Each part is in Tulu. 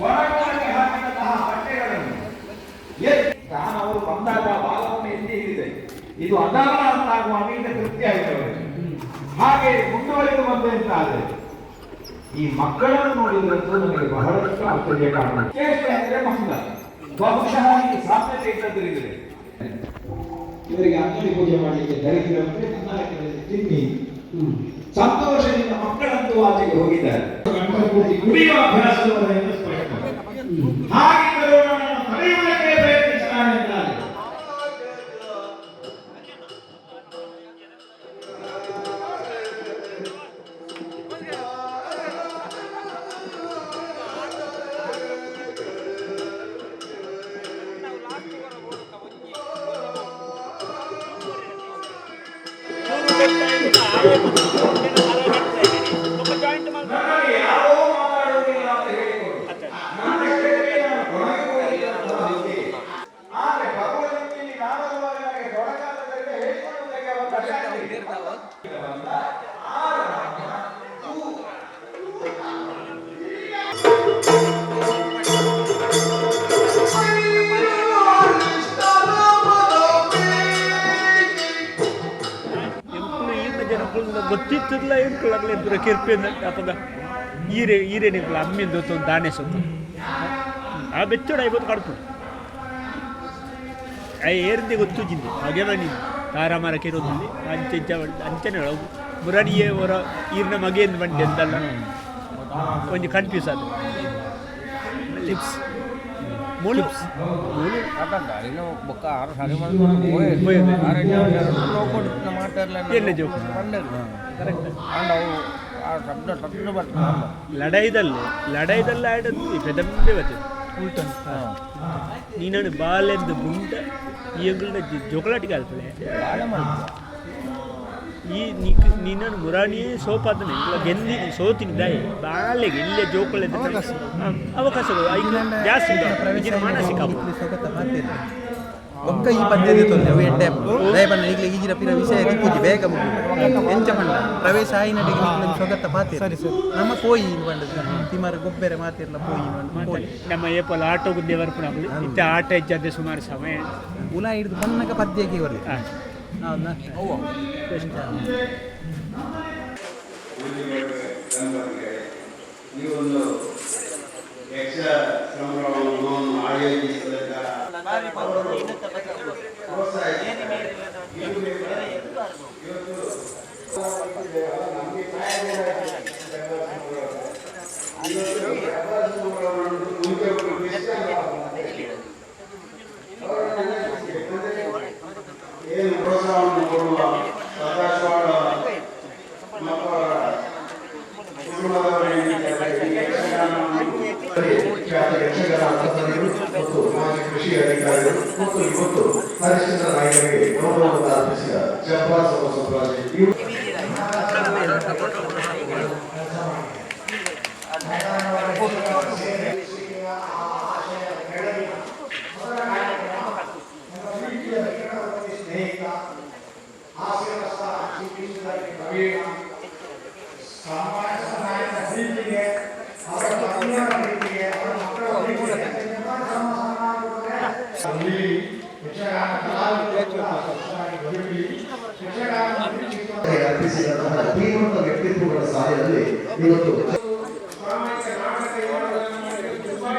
ಒಳಗೊಳಗೆ ಹಾಕಿದಂತಹ ಬಟ್ಟೆಗಳನ್ನು ತಾನು ಅವರು ಬಂದಾಗ ಬಾಲವನ್ನು ಎತ್ತಿ ಹಿಡಿದೆ. ಇದು ಅಧರ್ಮ ಅಂತಾಗುವಾಗ ಈಗ ತೃಪ್ತಿ ಆಯಿತು ಅವರಿಗೆ. ಹಾಗೆ ಮುಂದುವರೆದು ಬಂದೆ ಅಂತ ಆದರೆ, ಈ ಮಕ್ಕಳನ್ನು ನೋಡಿದ್ರಂತೂ ನನಗೆ ಬಹಳಷ್ಟು ಆಶ್ಚರ್ಯ ಕಾಣುತ್ತೆ. ಚೇಷ್ಟೆ ಅಂದ್ರೆ ಮಂಗ. ಬಹುಶಃ ಈ ಸಾಧ್ಯತೆ ಇದ್ದದ್ರಿದ್ರೆ ಇವರಿಗೆ ಅಂಗಡಿ ಪೂಜೆ ಮಾಡಲಿಕ್ಕೆ ದರಿದ್ರಂತೆ ನನ್ನ ಲೆಕ್ಕದಲ್ಲಿ ತಿನ್ನಿ ಸಂತೋಷದಿಂದ ಮಕ್ಕಳಂತೂ ಆಚೆಗೆ ಹೋಗಿದ್ದಾರೆ. ಪೂರ್ತಿ ಕುಡಿಯುವ ಅಭ್ಯಾಸದವರೆಂದು ಸ್ಪಷ್ಟ. ಹಾಗಿದ್ದರೂ ನನ್ನನ್ನು ತಡೆಯುವುದಕ್ಕೆ ಪ್ರಯತ್ನಿಸ್ತಾನೆ ಅಂತಾನೆ. ನನ್ನಲ್ಲಿ ಯಾರೋ ಮಾತಾಡುವುದಿಲ್ಲ ಅಂತ ಹೇಳಿಕೊಂಡು ನನ್ನಷ್ಟಕ್ಕೆ ನಾನು ಗೊಣಗಿಕೊಂಡಿದ್ದಂತಹ ವ್ಯಕ್ತಿ. ಆದ್ರೆ ಬರುವ ರೀತಿಯಲ್ಲಿ ನಾನೊಬ್ಬ ನನಗೆ ತೊಡಕಾದದ್ದರಿಂದ ಹೇಳಿಕೊಳ್ಳುವುದಕ್ಕೆ ಅವಕಾಶ ಆಗಲಿಲ್ಲ. ಆ ರಾಮ. ಎಂಕುಲು ಈರ್ನ ಜನಕ್ಕುಲು ಗೊತ್ತಿತ್ತಿಲ್ಲ. ಎಂಕುಲು ಅಗಲೆ ಪೂರ ಕೆರ್ಪೆಂದು ಅಪಗ ಈರೆ ಈರೆ ನಿಕುಲು ಅಮ್ಮಿಂದು ದೊತ್ತೊಂದು ದಾನೆ ಸೊತ್ತು ಆ ಬೆಚ್ಚೋಡ ಐವತ್ತು ಕಡ್ಪುಂಡು. ಅಯ್ ಏರ್ಂದೆ ಗೊತ್ತುಜಿಂದು ಹಾಗೆ ಮನಿ ತಾರಾಮರ ಕೆರೊಂದು ಅಂಚೆ ಇಂಚ ಅಂಚನೆ ಮುರಣಿಯೇ ಒರ ಈರ್ನ ಮಗೇಂದು ಬಂಡೆ ಅಂತಲ್ಲ, ಒಂಜಿ ಕನ್ಫ್ಯೂಸ್ ಆದ ಟಿಪ್ಸ್ ಮೂಲು ಮೂಲು. ಅಯ್ನ ಬೊಕ್ಕ ಆರು ಸರಿ ಮಲ್ತೊಂದು ಪೋಯೆರ್. ಪೋಯೆರ್. ಆರ್ ಎನ್ನ ಲೋಕೊಡು ಮಾತೆರ್ಲ. ಎನ್ನ ಜೋಕು. ಪಂಡೆರ್. ಕರೆಕ್ಟ್. ಆಂಡ ಅವು ಆ ಶಬ್ದ ತಟ್ಟು ಬರ್ತದೆ. ಲಡಾಯ್ದಲ್ಲೇ ಲಡಾಯ್ದಲ್ಲ ಆಡದ್ದು ಈ ಪೆದಂಬೆ ಬರ್ತದೆ. ನೀನನ್ನು ಬಾಲೆಂದು ಗುಂಡ ಈ ಅಂಗುಲ್ನ ಜೋಕಲಾಟಿಗೆ ಅಲ್ಪಲೆ. ಬಾಳೆ ಮಲ್ಪುವ. ಈ ನಿಕ್ ನಿನ್ನನ್ನು ಮುರಾಣಿಯೇ ಸೋಪಾದನೆ ಇಲ್ಲ, ಗೆಂದಿ ಸೋತಿನಿ ದಾಯಿ ಬಾಲೆಗೆ ಇಲ್ಲೇ ಜೋಕುಳೆ ಅವಕಾಶ ಐಕ್ ಜಾಸ್ತಿ ಉಂಟು. ಇಜಿನ ಮಾನಸಿಕ ಅವು. ಸೊಗತ ಮಾತೆರ್ ಬೊಕ್ಕ ಈ ಪದ್ಯ ತೊಂದರೆ ಅವು ಎಡ್ಡೆ ದಯ ಪಂಡ ಈಗಲೇ ಈಜಿನ ಪಿರ ವಿಷಯ ತಿಕ್ಕುಜಿ, ಬೇಗ ಮುಗಿಯುವ. ಎಂಚ ಪಂಡ ಪ್ರವೇಶ ಆಯಿನಡೆಗೆ ನಿಕ್ಲೆಗ್ ಸೊಗತ ಪಾತೆರ್. ಸರಿ ಸರಿ, ನಮ್ಮ ಪೋಯಿ ಪಂಡದು ತಿಮರ ಗೊಬ್ಬೆರೆ ಮಾತೆರ್ಲ ಪೋಯಿ ಪಂಡ ಪೋಯಿ. ನಮ್ಮ ಏಪಲ ಆಟೋ ಗುದ್ದೆ ಬರ್ಪುನಕುಲು ಇತ್ತೆ ಆಟ ಇಜ್ಜಂದೆ ಸುಮಾರು ಸಮಯ. ಉಲ ಹಿಡಿದು ಬನ್ನಗ ಪದ್ಯಕ್ಕೆ ಬರಲಿ. ಹೌದಾ? ದಂಪತಿಗಳೇ, ಈ ಒಂದು ಯಕ್ಷ ಸಂಭ್ರಮವನ್ನು ಆಯೋಜಿಸಿದಂತಹ ಅವರು ಪ್ರೋತ್ಸಾಹಿಸಿದ್ದಾರೆ. ಇವತ್ತು ನಮಗೆ ಇವತ್ತು ಸಂಭ್ರಮವನ್ನು ಮುಂಚೆ ಒಬ್ಬರು ಕ್ರಿಶ್ಚಿಯನ್ ಅವರನ್ನು ಏನು ಪ್ರೋತ್ಸಾಹವನ್ನು ಕೊಡುವ ಸದಾಶಿವಾಳ ಮತ್ತು ಅವರ ಕುಟುಂಬದವರೇನಿದ್ದಾರೆ, ಈ ಯಕ್ಷಗಾನವನ್ನು ಖ್ಯಾತ ಯಕ್ಷಗಾನ ತಜ್ಞರು ಮತ್ತು ಮಾಜಿ ಕೃಷಿ ಅಧಿಕಾರಿಗಳು ಮತ್ತು ಇವತ್ತು ಹರಿಶ್ಚಂದ್ರ ನಾಯಕರಿಗೆ ಗೌರವವನ್ನು ಅರ್ಪಿಸಿದ ಜಬ್ಬಾರ್ ಸೋಮಸುಬ್ರಾಜ್ ಇವರು. ಸ್ನೇಹಿತ ಹಾಸ್ಯರಸ ಪ್ರವೀಣ ಸಾಮಾನ್ಯ ಪ್ರೀತಿಗೆ, ಅವರ ಪತ್ನಿಯರ ಪ್ರೀತಿಗೆ, ಅವರ ಮಕ್ಕಳ ಪ್ರೀತಿಗೆ ಅಲ್ಲಿ ಯಕ್ಷಗಾನ ಕಲಾವಿದರು ಕೂಡ ಹೆಚ್ಚಾಗಿ ಬದುಕಲಿ, ಯಕ್ಷಗಾನ ಪ್ರೀತಿಸುವ ಅರ್ಪಿಸಿದಂತಹ ಧೀಮಂತ ವ್ಯಕ್ತಿತ್ವಗಳ ಸಾಲಿನಲ್ಲಿ ಇವತ್ತು ಸಾಮಾಜಿಕ ನಾಟಕ ತುಂಬಾ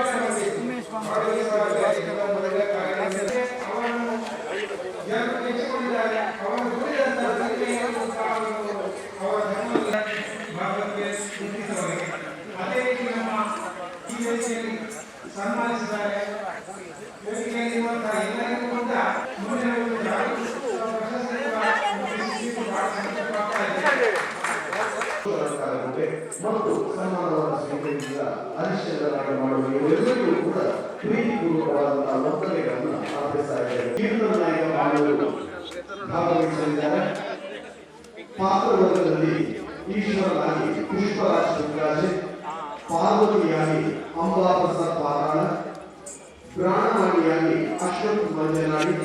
ಅವರನ್ನು ಜನರು ಮೆಚ್ಚಿಕೊಂಡಿದ್ದಾರೆ. ಅವರು ದುಡಿದಂತಹ ದುಡಿಮೆಯನ್ನು ಸಹ ಒಂದು ಅವರ ಧರ್ಮದಲ್ಲಿ ಭಾಗಕ್ಕೆ ಗುರುತಿಸುವವರೆಗೆ. ಅದೇ ರೀತಿ ನಮ್ಮ ಈ ವೇದಿಕೆಯಲ್ಲಿ ಸನ್ಮಾನಿಸಿದ್ದಾರೆ. ವೇದಿಕೆಯಲ್ಲಿರುವಂತಹ ಎಲ್ಲರಿಗೂ ಕೂಡ ಮುಂದಿನ ಒಂದು ಜಾಗೃತಿ ಪ್ರಶಸ್ತಿ ಕೂಡ ನಮಗೆ ಸಿಗಲಿಕ್ಕೆ ಬಹಳ ಸಂತೋಷವಾಗ್ತಾ ಇದೆ. ಅಲಂಕಾರಗೊಂಡೆ ಮತ್ತು ಸನ್ಮಾನವನ್ನು ಸ್ವೀಕರಿಸಿದ ಹರಿಶ್ಚಂದ್ರ ನಾಯಕ ಮಾಡುವ ಇವರೆಲ್ಲರಿಗೂ ಕೂಡ ಪ್ರೀತಿಪೂರ್ವಕವಾದಂತಹ ವಂದನೆಗಳನ್ನು ಅರ್ಪಿಸ್ತಾ ಇದ್ದೇವೆ. ಕೀರ್ತನ ನಾಯಕ ಮಾಡುವರು ಭಾಗವಹಿಸಲಿದ್ದಾರೆ. ಪಾತ್ರವರ್ಗದಲ್ಲಿ ಈಶ್ವರನಾಗಿ ಪುಷ್ಪರಾಜ್ ಪುತ್ರಾಜೆ, ಪಾರ್ವತಿಯಾಗಿ ಅಂಬಾ ಪ್ರಸಾದ್ ಪಾತಾಳ, ಪ್ರಾಣವಾಣಿಯಾಗಿ ಅಶ್ವಥ್ ಮಂಜನಾಡಿ.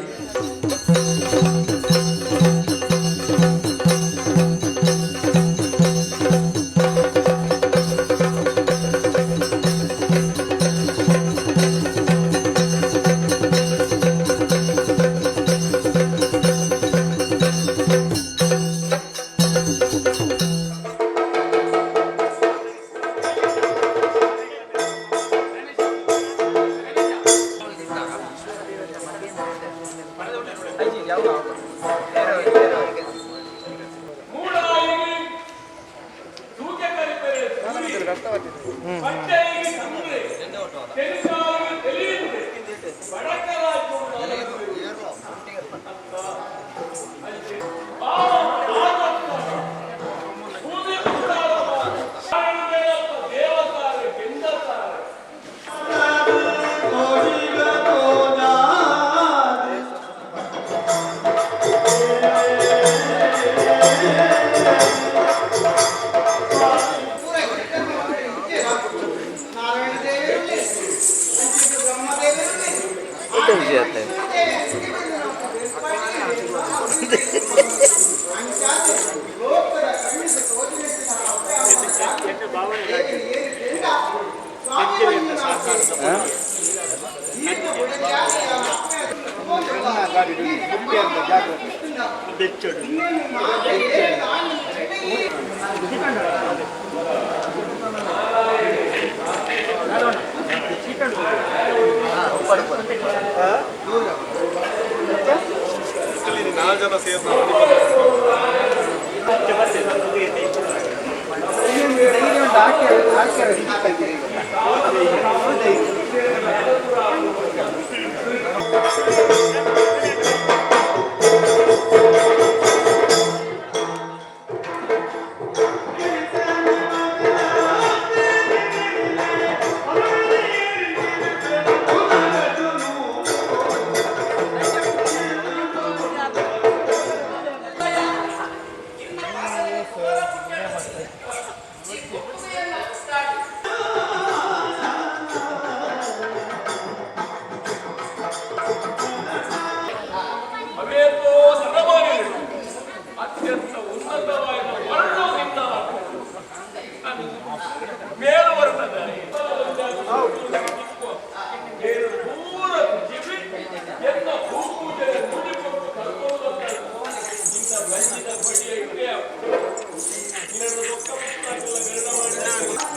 ಐತ ವಿಷಯ ಆತ. ಅವೇತೋ ನರಮಾನಿಗಳು ಅತ್ಯಂತ ಉನ್ನತವಾದ ವರ್ಣದಿಂದ ಮೇಲ್ವರ್ಣದ ಪೂರ ಜೀವಿ ಎನ್ನ ಭೂಪೂಜೆ ಮೂಡಿಕೊಂಡು ಕರ್ಕೊಂಡು ನಿನ್ನ ಬಂಜಿನ ಬಡಿಯ ಇದೆ. ನಿನ್ನನ್ನು ರೊಕ್ಕ ಮುಟ್ಟಾಕಲ್ಲ ಗರಡ ಮಾಡಿ.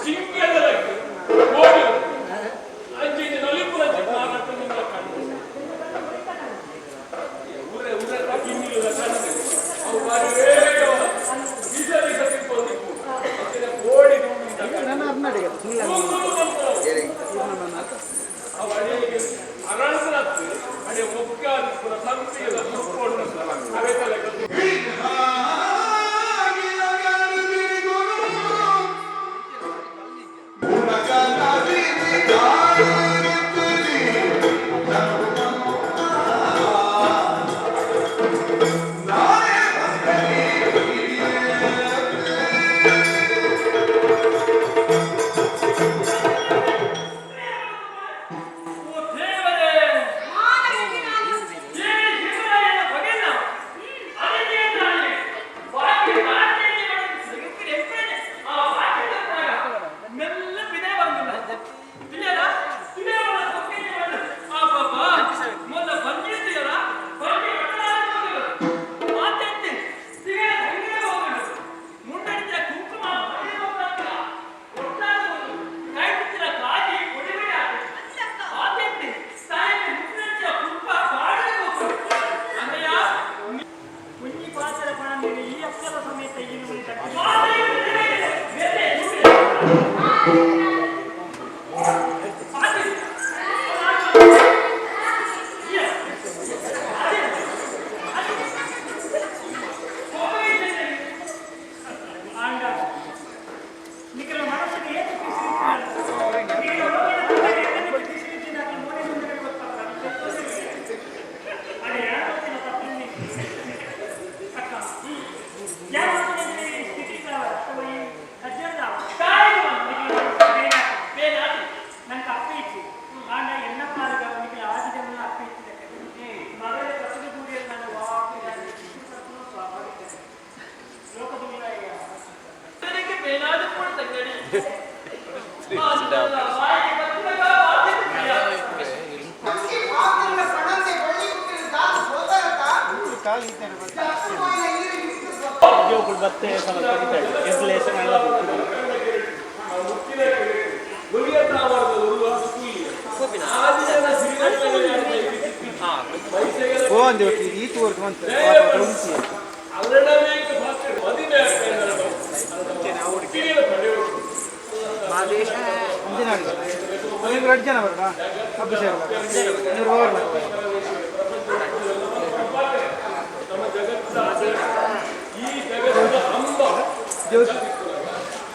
ಸಿಂಗದಕ್ಕೆ ಓಡಿ ಅಂಚಿನ ನಲಿಪುರ ಮಾರಾಟ ಕಂಡು ಊರೇ ಊರೇ ಕಿನ್ನಿಲ್ಲ ಕಂಡು ಅವು ಬಾರಿ ವೇಗವಾದ ಬೀಜ ಬೀಜ ತಿಕ್ಕೋದಿಕ್ಕು ಅಂಚಿನ ಕೋಡಿ ಅವು ಅಡಿಗೆ ಅರಳತ್ತು ಅಡಿ ಮೊಕ್ಕ ಪುರ ಸಂಪಿಗೆದ ಮುಕ್ಕೊಂಡು ಅವೇ ತಲೆ.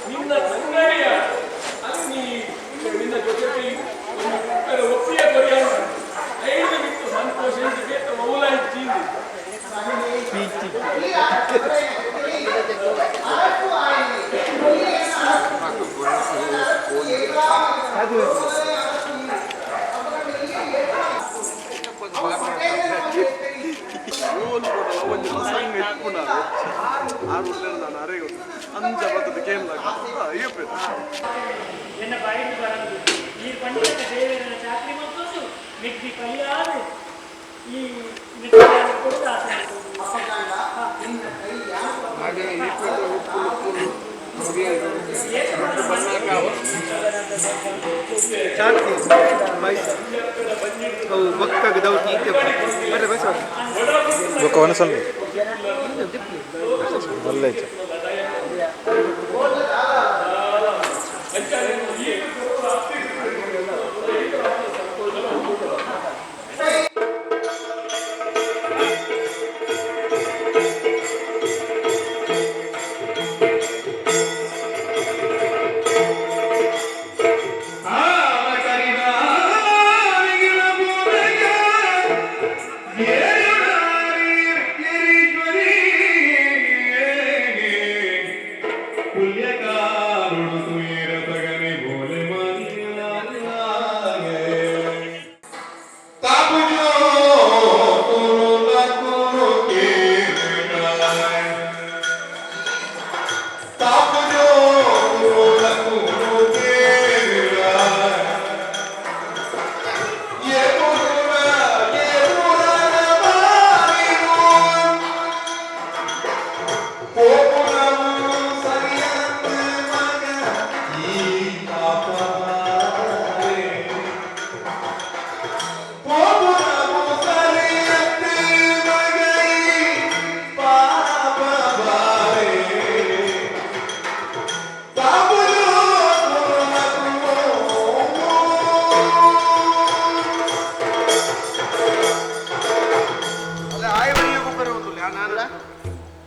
ನಿನ್ನ ತಂಗಡಿಯ ಅಲ್ಲಿ ನಿನ್ನ ಜೊತೆಗೆ ಒಪ್ಪಿಯ ಕೊರಿಯ ಐದು ಬಿಟ್ಟು ಸಂತೋಷ ಮೌಲಾಯಿ. ಎನ್ನ ಬಾಯಿಗೆ ಬರಂದು ಈ ಪಂಡಿತ ದೇವರ ಚಾಕ್ರಿ ಮತ್ತು ಮಿಕ್ಕಿ ಕೈಯಾರು ಈ ಮಿಕ್ಕಿ ಕೊಟ್ಟು ಆಸೆ. ಬೊಕ್ಕ ಒನಸಲ್ ಒಲ್ಲೆ.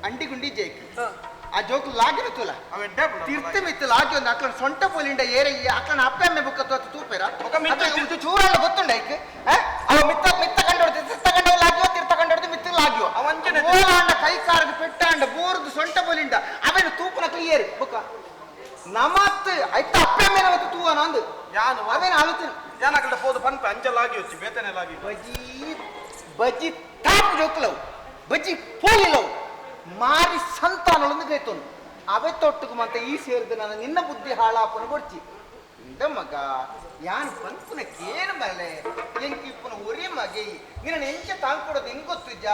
ಅಂಡಿ ಗುಂಡಿ ಜೇಕ್ ಆ ಜೋಕ್ ಲಾಗಿನ ತುಲ ತೀರ್ಥ ಮಿತ್ತು ಲಾಗಿ ಒಂದು ಅಕ್ಲನ ಸೊಂಟ ಪೋಲಿಂಡ ಏರೆ ಈ ಅಕ್ಲನ ಅಪ್ಪೆ ಅಮ್ಮೆ ಬುಕ್ಕ ತೋತ ತೂಪೇರ ಚೂರಲ್ಲ ಗೊತ್ತುಂಡ ಐಕ್ ಅವ ಮಿತ್ತ ಮಿತ್ತ ಕಂಡೋಡ್ದು ತಿರ್ತ ಕಂಡವ ಲಾಗಿಯೋ ತೀರ್ಥ ಕಂಡೋಡ್ದು ಮಿತ್ತ ಲಾಗಿಯೋ. ಓಲಾಂಡ ಕೈ ಕಾರ್ಗ್ ಪೆಟ್ಟಾಂಡ ಬೋರ್ದು ಸೊಂಟ ಪೋಲಿಂಡ ಅವೇನು ತೂಪುನ ಕ್ಲಿಯರ್ ಬುಕ್ಕ. ನಮತ್ ಐತ ಅಪ್ಪೆ ಅಮ್ಮೆ ನಮತ್ ತೂವನ ಅಂದು. ಯಾನು ಅವೇನು ಆಲೋಚನೆ. ಯಾನ್ ಅಕಲ್ಡ ಪೋದು ಪನ್ಪೆ ಅಂಚ ಲಾಗಿ వచ్చి ಬೇತನೆ ಲಾಗಿ. ಬಜಿ ಬಜಿ ತಾಪು ಜೋಕ್ಲವು ಬಜಿ ಪೋಲಿಲವು ಮಾರಿ ಸಂತಾನಲೊಂದು ಗೈತೋನು ಅವೆ ತೊಟ್ಟುಕು ಮಂತ ಈ ಸೇರಿದ ನನ್ನ ನಿನ್ನ ಬುದ್ಧಿ ಹಾಳಾಪನ ಕೊಡ್ಚಿ ಇಂದ ಮಗ ಯಾನ್ ಪನ್ಪುನ ಕೇನು ಮಲೆ ಎಂಕ್ ಇಪ್ಪುನ ಒರೇ ಮಗೆ ನಿನ್ನ ಎಂಚ ತಾಂಕೊಡೋದು ಹೆಂಗ್ ಗೊತ್ತಿಜ್ಜ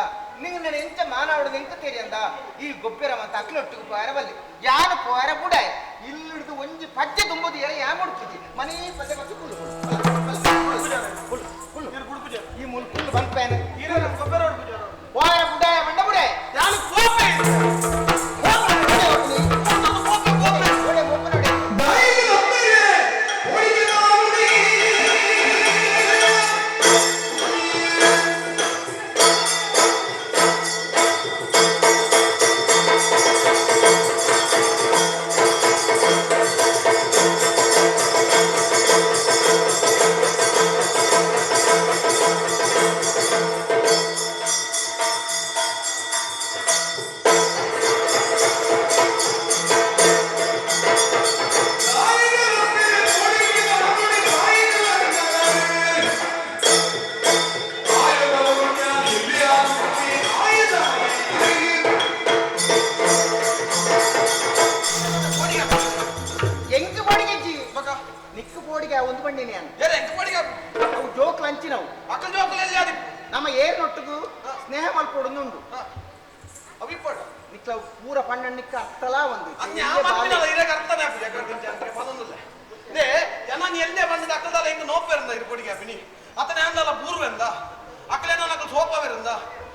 ನಿಂಗೆ ನನ್ನ ಎಂಚ ಮಾನಾವಡೋದು ಎಂಕ ತೆರಿಯಂದ ಈ ಗೊಬ್ಬರ ಮಂತ ಅಕ್ಲೊಟ್ಟುಕು ಪೋಯರ ಬಲ್ಲಿ ಯಾನು ಪೋಯರ ಬುಡಾಯ್ ಇಲ್ಲಿಡ್ದು ಒಂಜಿ ಪಜ್ಜೆ ತುಂಬೋದು ಏನ ಯಾ ಮುಡ್ಪುಜಿ ಮನೆ ಪಜ್ಜೆ ಪಚ್ಚೆ ಕುಲ್ಲು ಕುಲ್ಲು ಕುಲ್ಲು ಕುಲ್ಲು ಈ ಮುಲ್ ಕುಲ್ಲು ಬಂಪೇನೆ ಪೋಯರ ಬುಡಾಯ ಬಂಡ ಬುಡಾಯ್ ಯಾನು ಕೋಪೆ. ಕೋಪೆ. ಪೋಡಿಗೆ ಒಂದು ಬಂಡಿನಿ ಅವು ಜೋಕ್ಲು ಅಂಚಿನವು. ನಮ್ಮ ಏರ್ನೊಟ್ಟಿಗೂ ಸ್ನೇಹ ಮಲ್ಪೊಡುಂದು ನಿಕ್ಲ ಪೂರ ಪಣ್ಣ ನಿಕ್ಕ ಅರ್ಥಲಾ ಒಂದು.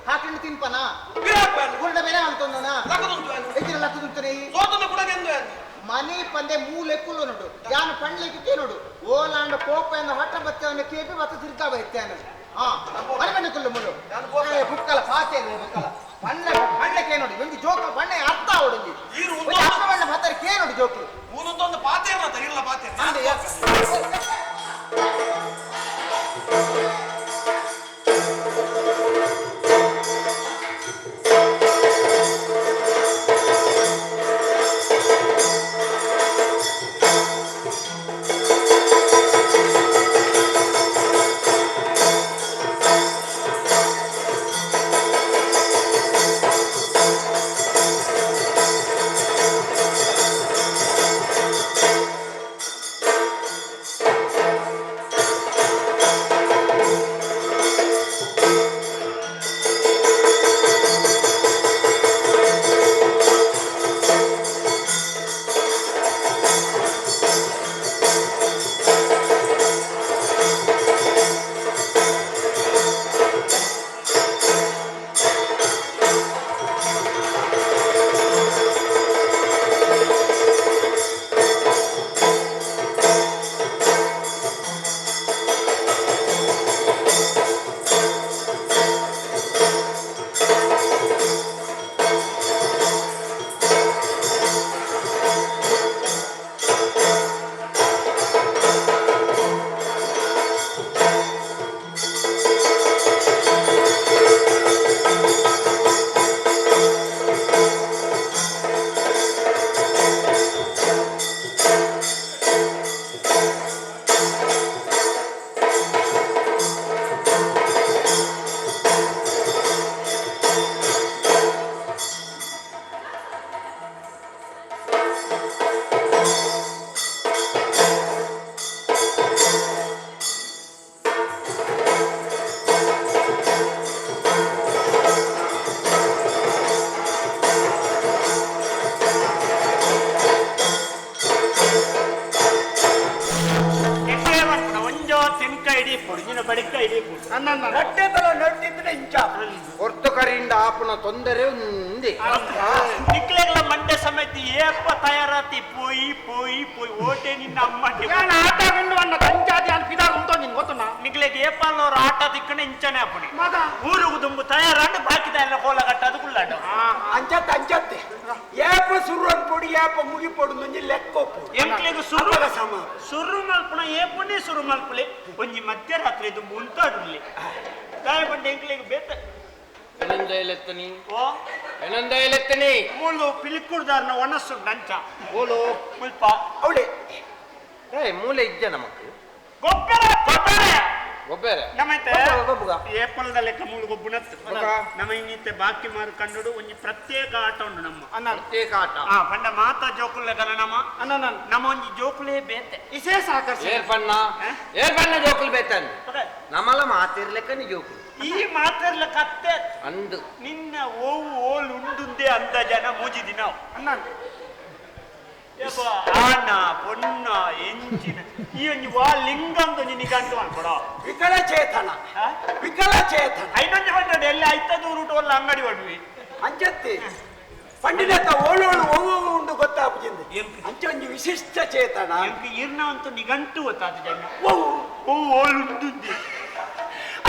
ಹಾಕೊಂಡು ತಿನ್ಪನ ಗುರುಡ ಬೇರೆ ಅಂತಂದನ ಎಜ್ಜಿನ ಲಕ್ಕದುಂತನೆ ಮನೆ ಪಂದೆ ಮೂಲೆ ಕುಲ್ಲು ನೋಡು ಯಾನು ಪಣ್ಲಿಕ್ಕೆ ನೋಡು ಓಲಾಂಡ ಕೋಪ ಎಂದ ಹಠ ಬತ್ತವನ್ನ ಕೇಪಿ ಬತ್ತ ತಿರ್ಗಾ ಬೈತೇನೆ. ಹಾ ಮನೆ ಮನೆ ಕುಲ್ಲು ಮುಳ್ಳು ಬುಕ್ಕಲ ಪಾತೆ ಬುಕ್ಕಲ ಪಣ್ಣ ಪಣ್ಣಕ್ಕೆ ನೋಡಿ ಒಂದು ಜೋಕ್ಲು ಪಣ್ಣ ಅರ್ಥ ಆವಡುಂಜಿ ಅಪ್ಪ ಬಣ್ಣ ಮಾತಾರೆ ಕೇ ನೋಡಿ ಜೋಕ್ಲು ಪಾತೆ ಇರ್ಲ ಪಾತೆ. ಹೊರ್ತುಕರಿಂದ ಆಪುನ ತೊಂದರೆ ಉಂದೆ. ನಿಕ್ಲೆಗಳ ಮಂಡೆ ಸಮೇತ ಏಪ್ಪ ತಯಾರಾತಿ ಪೋಯಿ ಪೋಯಿ ಪೋಯಿ ಓಟೆ ನಿನ್ನ ಅಮ್ಮ ಆಟ ಅನ್ನ ಕಂಚಾದಿ ಅನ್ಪಿದಾಗ ಉಂಟು ನಿನ್ ಗೊತ್ತುನಾ. ನಿಕ್ಲೆಗೆ ಏಪಾಲೋರು ಆಟ ತಿಕ್ಕಣ ಇಂಚನೆ ಅಪ್ಪಣೆ ಊರುಗು ದುಂಬು ತಯಾರಾಂಡು ಬಾಕಿದ ಎಲ್ಲ ಕೋಲ ಕಟ್ಟದು ಕುಳ್ಳಾಟ ಅಂಚತ್ತೆ ಅಂಚತ್ತೆ ಏಪ ಸುರು ಅನ್ಪೊಡಿ ಏಪ ಮುಗಿಪೊಡು ಒಂಜಿ ಲೆಕ್ಕ ಎಂಕ್ಲೆಗ್ ಸುರು ಸುರು ಮಲ್ಪುಣ ಏಪುನೇ ಸುರು ಮಲ್ಪುಲೆ ಒಂಜಿ ಮಧ್ಯರಾತ್ರಿ ದುಂಬು ಉಂತಾಡುಲಿ ದಾಯ ಪಂಡ ಎಂಕ್ಲೆಗ್ ಬೇತ ಮೂಲು ಪಿಲಿಕುಡ್ದಾರ್ನ ಒಣಸು ನಂಚ ಓಲೋ ಮುಲ್ಪ ಅವಳೆ ಮೂಲೆ ಇಜ್ಜ ನಮಕ್ ಗೊಬ್ಬರ ಗೊಬ್ಬರ ಗೊಬ್ಬರ ನಮೈತೆ ಏಪಲ್ದ ಲೆಕ್ಕ ಮೂಲು ಗೊಬ್ಬುನತ್ತು ನಮ್ಮ ಇನ್ನಿತ್ತೆ ಬಾಕಿ ಮಾರು ಕಂಡುಡು ಒಂಜಿ ಪ್ರತ್ಯೇಕ ಆಟ ಉಂಡು ನಮ್ಮ ಪ್ರತ್ಯೇಕ ಆಟ. ಆ ಪಂಡ ಮಾತಾ ಜೋಕುಲೆ ಕಲ ನಮ್ಮ ನಮ್ಮ ಒಂಜಿ ಜೋಕುಲೇ ಬೇತೆ ವಿಶೇಷ ಆಕರ್ಷಣೆ. ಏರ್ಪಣ್ಣ ಏರ್ಪಣ್ಣ ಜೋಕುಲು ಬೇತನ್ ನಮ್ಮಲ್ಲ ಮಾತಿರ್ಲೆಕ್ಕನಿ ಜೋಕುಲು ಈ ಮಾತಿರ್ಲ ಕತ್ತೆ ಅಂದು ನಿನ್ನ ಓವು ಓಲ್ ಉಂಡುಂದೇ ಅಂದ ಜನ ಮೂಜಿ ದಿನ ಅಣ್ಣ ಆನ ಪೊನ್ನ ಎಂಚಿನ ಈ ಒಂಜಿ ವಾ ಲಿಂಗಂದು ನಿನಗಂಟು ಅನ್ಕೊಡ ವಿಕಲಚೇತನ ವಿಕಲಚೇತನ ಐನೊಂಜಿ ಬಂದಡು ಎಲ್ಲ ಐತ ದೂರುಟು ಒಲ್ಲ ಅಂಗಡಿ ಒಡ್ವಿ ಅಂಚತ್ತಿ ಪಂಡಿತ ಓಳೋಳು ಓವು ಉಂಡು ಗೊತ್ತಾಪುಜಿಂದು ಅಂಚ ಒಂಜಿ ವಿಶಿಷ್ಟ ಚೇತನ ಎಂಕ್ ಇರ್ನ ಅಂತೂ ನಿಗಂಟು ಗೊತ್ತಾದ ಜನ ಓವು ಓ ಓಲ್ ಉಂಡುಂದೆ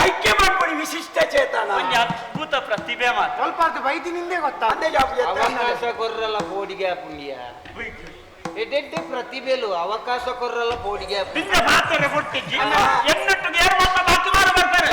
ಐಕ್ಯ ಮಾಡ್ಕೊಳ್ಳಿ ವಿಶಿಷ್ಟ ಚೇತನ ಒಂಜಿ ಅದ್ಭುತ ಪ್ರತಿಭೆ ಮಾತ್ರ ಸ್ವಲ್ಪ ಅದು ವೈದ್ಯನಿಂದೇ ಗೊತ್ತಾ ಅಂದೇ ಅವಕಾಶ ಕೊರ್ರಲ್ಲ ಪೋಡಿಗೆ ಪುಣ್ಯ ಎಡೆಡ್ಡೆ ಪ್ರತಿಭೆಲು ಅವಕಾಶ ಕೊರ್ರಲ್ಲ ಪೋಡಿಗೆ ಬಿಂದ ಮಾತಾರೆ ಕೊಟ್ಟಿಜ್ಜಿ ಎನ್ನೊಟ್ಟಿಗೆ ಏರ್ ಮಾತ್ರ ಬಾಕಿ ಮಾರು ಬರ್ತಾರೆ.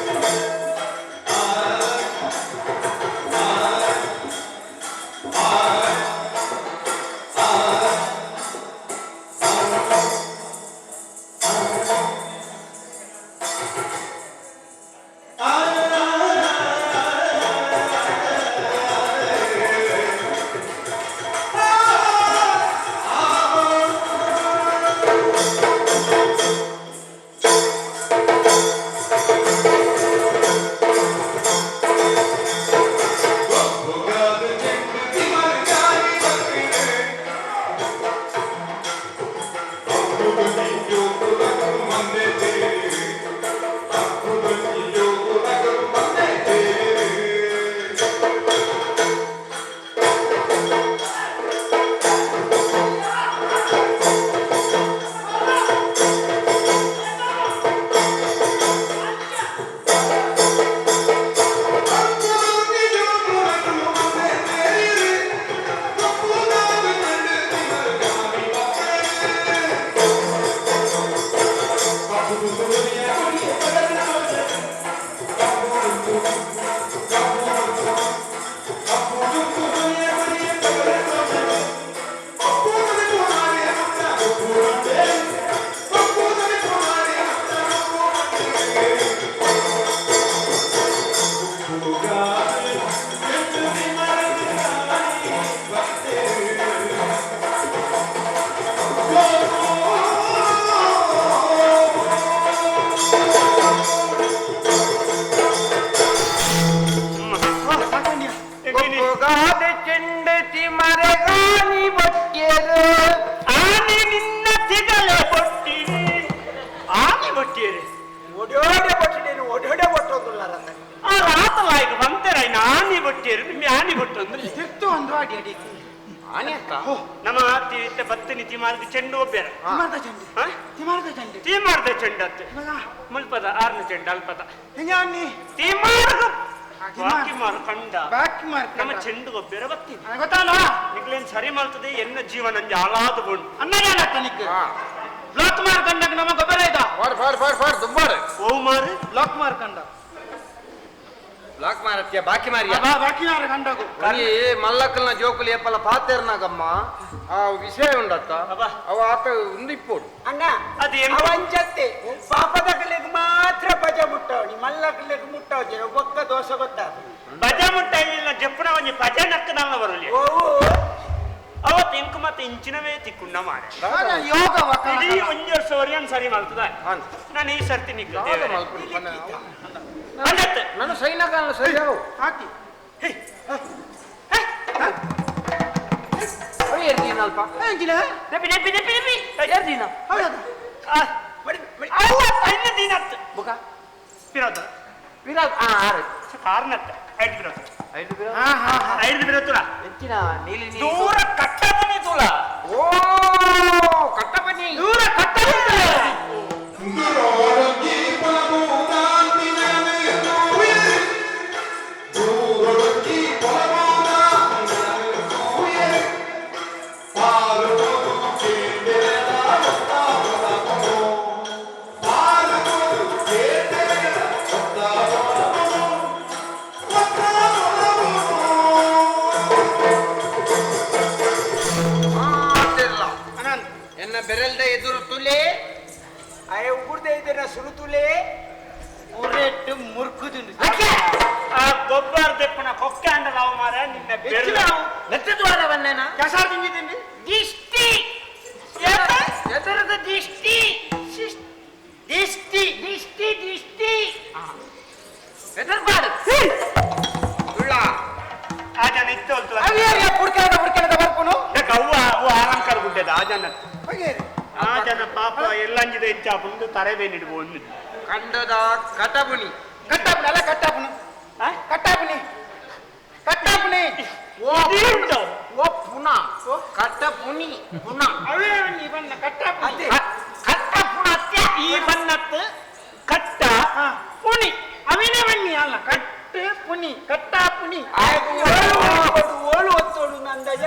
Thank you. ತಿರುಗೊಂದು ತಿರ್ತು ಒಂದು ಅಡಿ ಅಡಿ ನಮ್ಮ ತೀರ್ಥ ಬತ್ತಿನಿ ತಿಮಾರ್ದ ಚೆಂಡು ಒಬ್ಬೇರ ತಿಮಾರ್ದ ಚೆಂಡು ತಿಮಾರ್ದ ಚೆಂಡು ತಿಮಾರ್ದ ಚೆಂಡು ಅತ್ತೆ ಮುಲ್ಪದ ಆರ್ನ ಚೆಂಡು ಅಲ್ಪದ ಹಿಂಗಾನಿ ತಿಮಾರ್ದ ಬಾಕಿ ಮಾರು ಕಂಡ ಬಾಕಿ ಮಾರು ನಮ್ಮ ಚೆಂಡು ಗೊಬ್ಬರ ಬತ್ತಿ ಗೊತ್ತಲ್ಲ ನಿಗ್ಲೇನ್ ಸರಿ ಮಾಡ್ತದೆ ಎನ್ನ ಜೀವನ ಹಾಳಾದ ಬೋಂಡು ಅನ್ನ ನಿಕ್ ಬ್ಲಾಕ್ ಮಾರ್ ಕಂಡಾಗ ನಮ್ಮ ಗೊಬ್ಬರ ಇದ್ದ ಫಾರ್ ಫಾರ್ ಫಾರ್ ಫಾರ್ ದುಂಬಾರು ಓ ಮಾರು ಬ್ಲಾಕ್ ಮಾರ್ ಕಂಡ ಬ್ಲಾಕ್ ಮಾರತ್ಯ ಬಾಕಿ ಮಾರಿಯ ಬಾಕಿ ಮಾರ ಕಂಡಗು ಈ ಮಲ್ಲಕ್ಕಲ್ನ ಜೋಕುಲು ಏಪಲ ಪಾತೇರ್ನಾಗಮ್ಮ ಆ ವಿಷಯ ಉಂಡತ್ತ ಅವ ಆತ ಉಂದು ಇಪ್ಪೋಡು ಅಣ್ಣ ಅವಂಚತ್ತೆ ಪಾಪದಕಲೆಗ್ ಮಾತ್ರ ಬಜ ಮುಟ್ಟವನಿ ಮಲ್ಲಕಲೆಗ್ ಮುಟ್ಟವಜಿ ಒಕ್ಕ ದೋಷ ಗೊತ್ತಾಗ ಬಜ ಮುಟ್ಟ ಇಲ್ಲ ಜಪ್ಪುನ ಒಂಜಿ ಬಜ ನಕ್ಕದಲ್ಲ ಬರಲಿ ಅವತ್ತು ಇಂಕು ಮತ್ತೆ ಇಂಚಿನವೇ ತಿಕ್ಕುಂಡ ಮಾರೆ ಯೋಗ ಇಡೀ ಒಂಜಿ ವರ್ಷ ವರೆಗೆ ಸರಿ ಮಾಡ್ತದ ನಾನು ಈ ಸರ್ತಿ ನಿಕ್ಕ ನಾನು ಸೈನಕಾಲ ಸರಿ ಹಾಕಿ ಅಲ್ಪ ನೆಪಿ ನೆಪಿ ನೆಪಿ ನೆಪಿ ದಿನ ಹೌದಾ ಐನ ದಿನ ಬುಕ ಪಿರೋದ ಪಿರೋದ ಆ ಆರು ಕಾರಣತ್ತ ಐದು ಪಿರೋದ ಐದು ಪಿರೋದ ಹಾ ಹಾ ಐದು ಪಿರೋతుಲ ಹೆಚ್ಚಿನ ನೀಲಿ ನೀಲಿ ದೂರ ಕಟ್ಟಬನಿ ತುಲ ಓ ಕಟ್ಟಬನಿ ದೂರ ಕಟ್ಟಬನಿ ಎನ್ನ ಬೆರಲ್ದ ಎದುರು ತುಲೆ ಅಯ್ಯ ಉಗುರ್ದೆ ಇದನ್ನ ಸುರುತುಲೆ ಉರೆಟ್ಟು ಮುರ್ಕುದುಂಡು ಆ ಗೊಬ್ಬರ ದೆಪ್ಪನ ಕೊಕ್ಕೆ ಅಂಡಲಾವ ಮಾರ ನಿನ್ನ ಬೆರಳು ನೆತ್ತದ್ವಾರ ಬನ್ನೇನ ಕೆಸಾರ್ ತಿಂದಿದ್ದೀನಿ ದಿಷ್ಟಿ ಎದುರದ ದಿಷ್ಟಿ ದಿಷ್ಟಿ ದಿಷ್ಟಿ ದಿಷ್ಟಿ ಎದುರ್ಬಾರ್ದು ಉಳ್ಳ ಆ ಜನ ಇತ್ತು ಪುಡ್ಕಣದ ಪುಡ್ಕಣದ ಬರ್ಪುನು ಯಾಕೆ ಅವ್ವ ಅವ್ವ ಅಲಂಕಾರ ಗುಡ್ಡದ ಆ ಜನ ಆ ಜನ ಪಾಪ ಎಲ್ಲಂಜಿದ ಹೆಚ್ಚಾಪುಂದು ತರೆಬೇನಿಡ್ಬೋ ಒಂದು ಕಂಡದ ಕಟಬುನಿ ಕಟ್ಟಾಪುನಿ ಅಲ್ಲ ಕಟ್ಟಾಪುನು ಕಟ್ಟಾಪುನಿ ಕಟ್ಟಾಪುನಿ ಓ ಓ ಪುನ ಕಟ್ಟಪುನಿ ಪುನ ಅವೇ ಈ ಬಣ್ಣ ಕಟ್ಟಾಪುನಿ ಕಟ್ಟಪುಣ ಈ ಬಣ್ಣತ್ತು ಕಟ್ಟ ಪುಣಿ ಅವಿನೇ ಬನ್ನಿ ಅಲ್ಲ ಕಟ್ಟು ಪುನಿ ಕಟ್ಟಾಪುನಿ ಓಳು ಒತ್ತೋಡು ನಂದಜ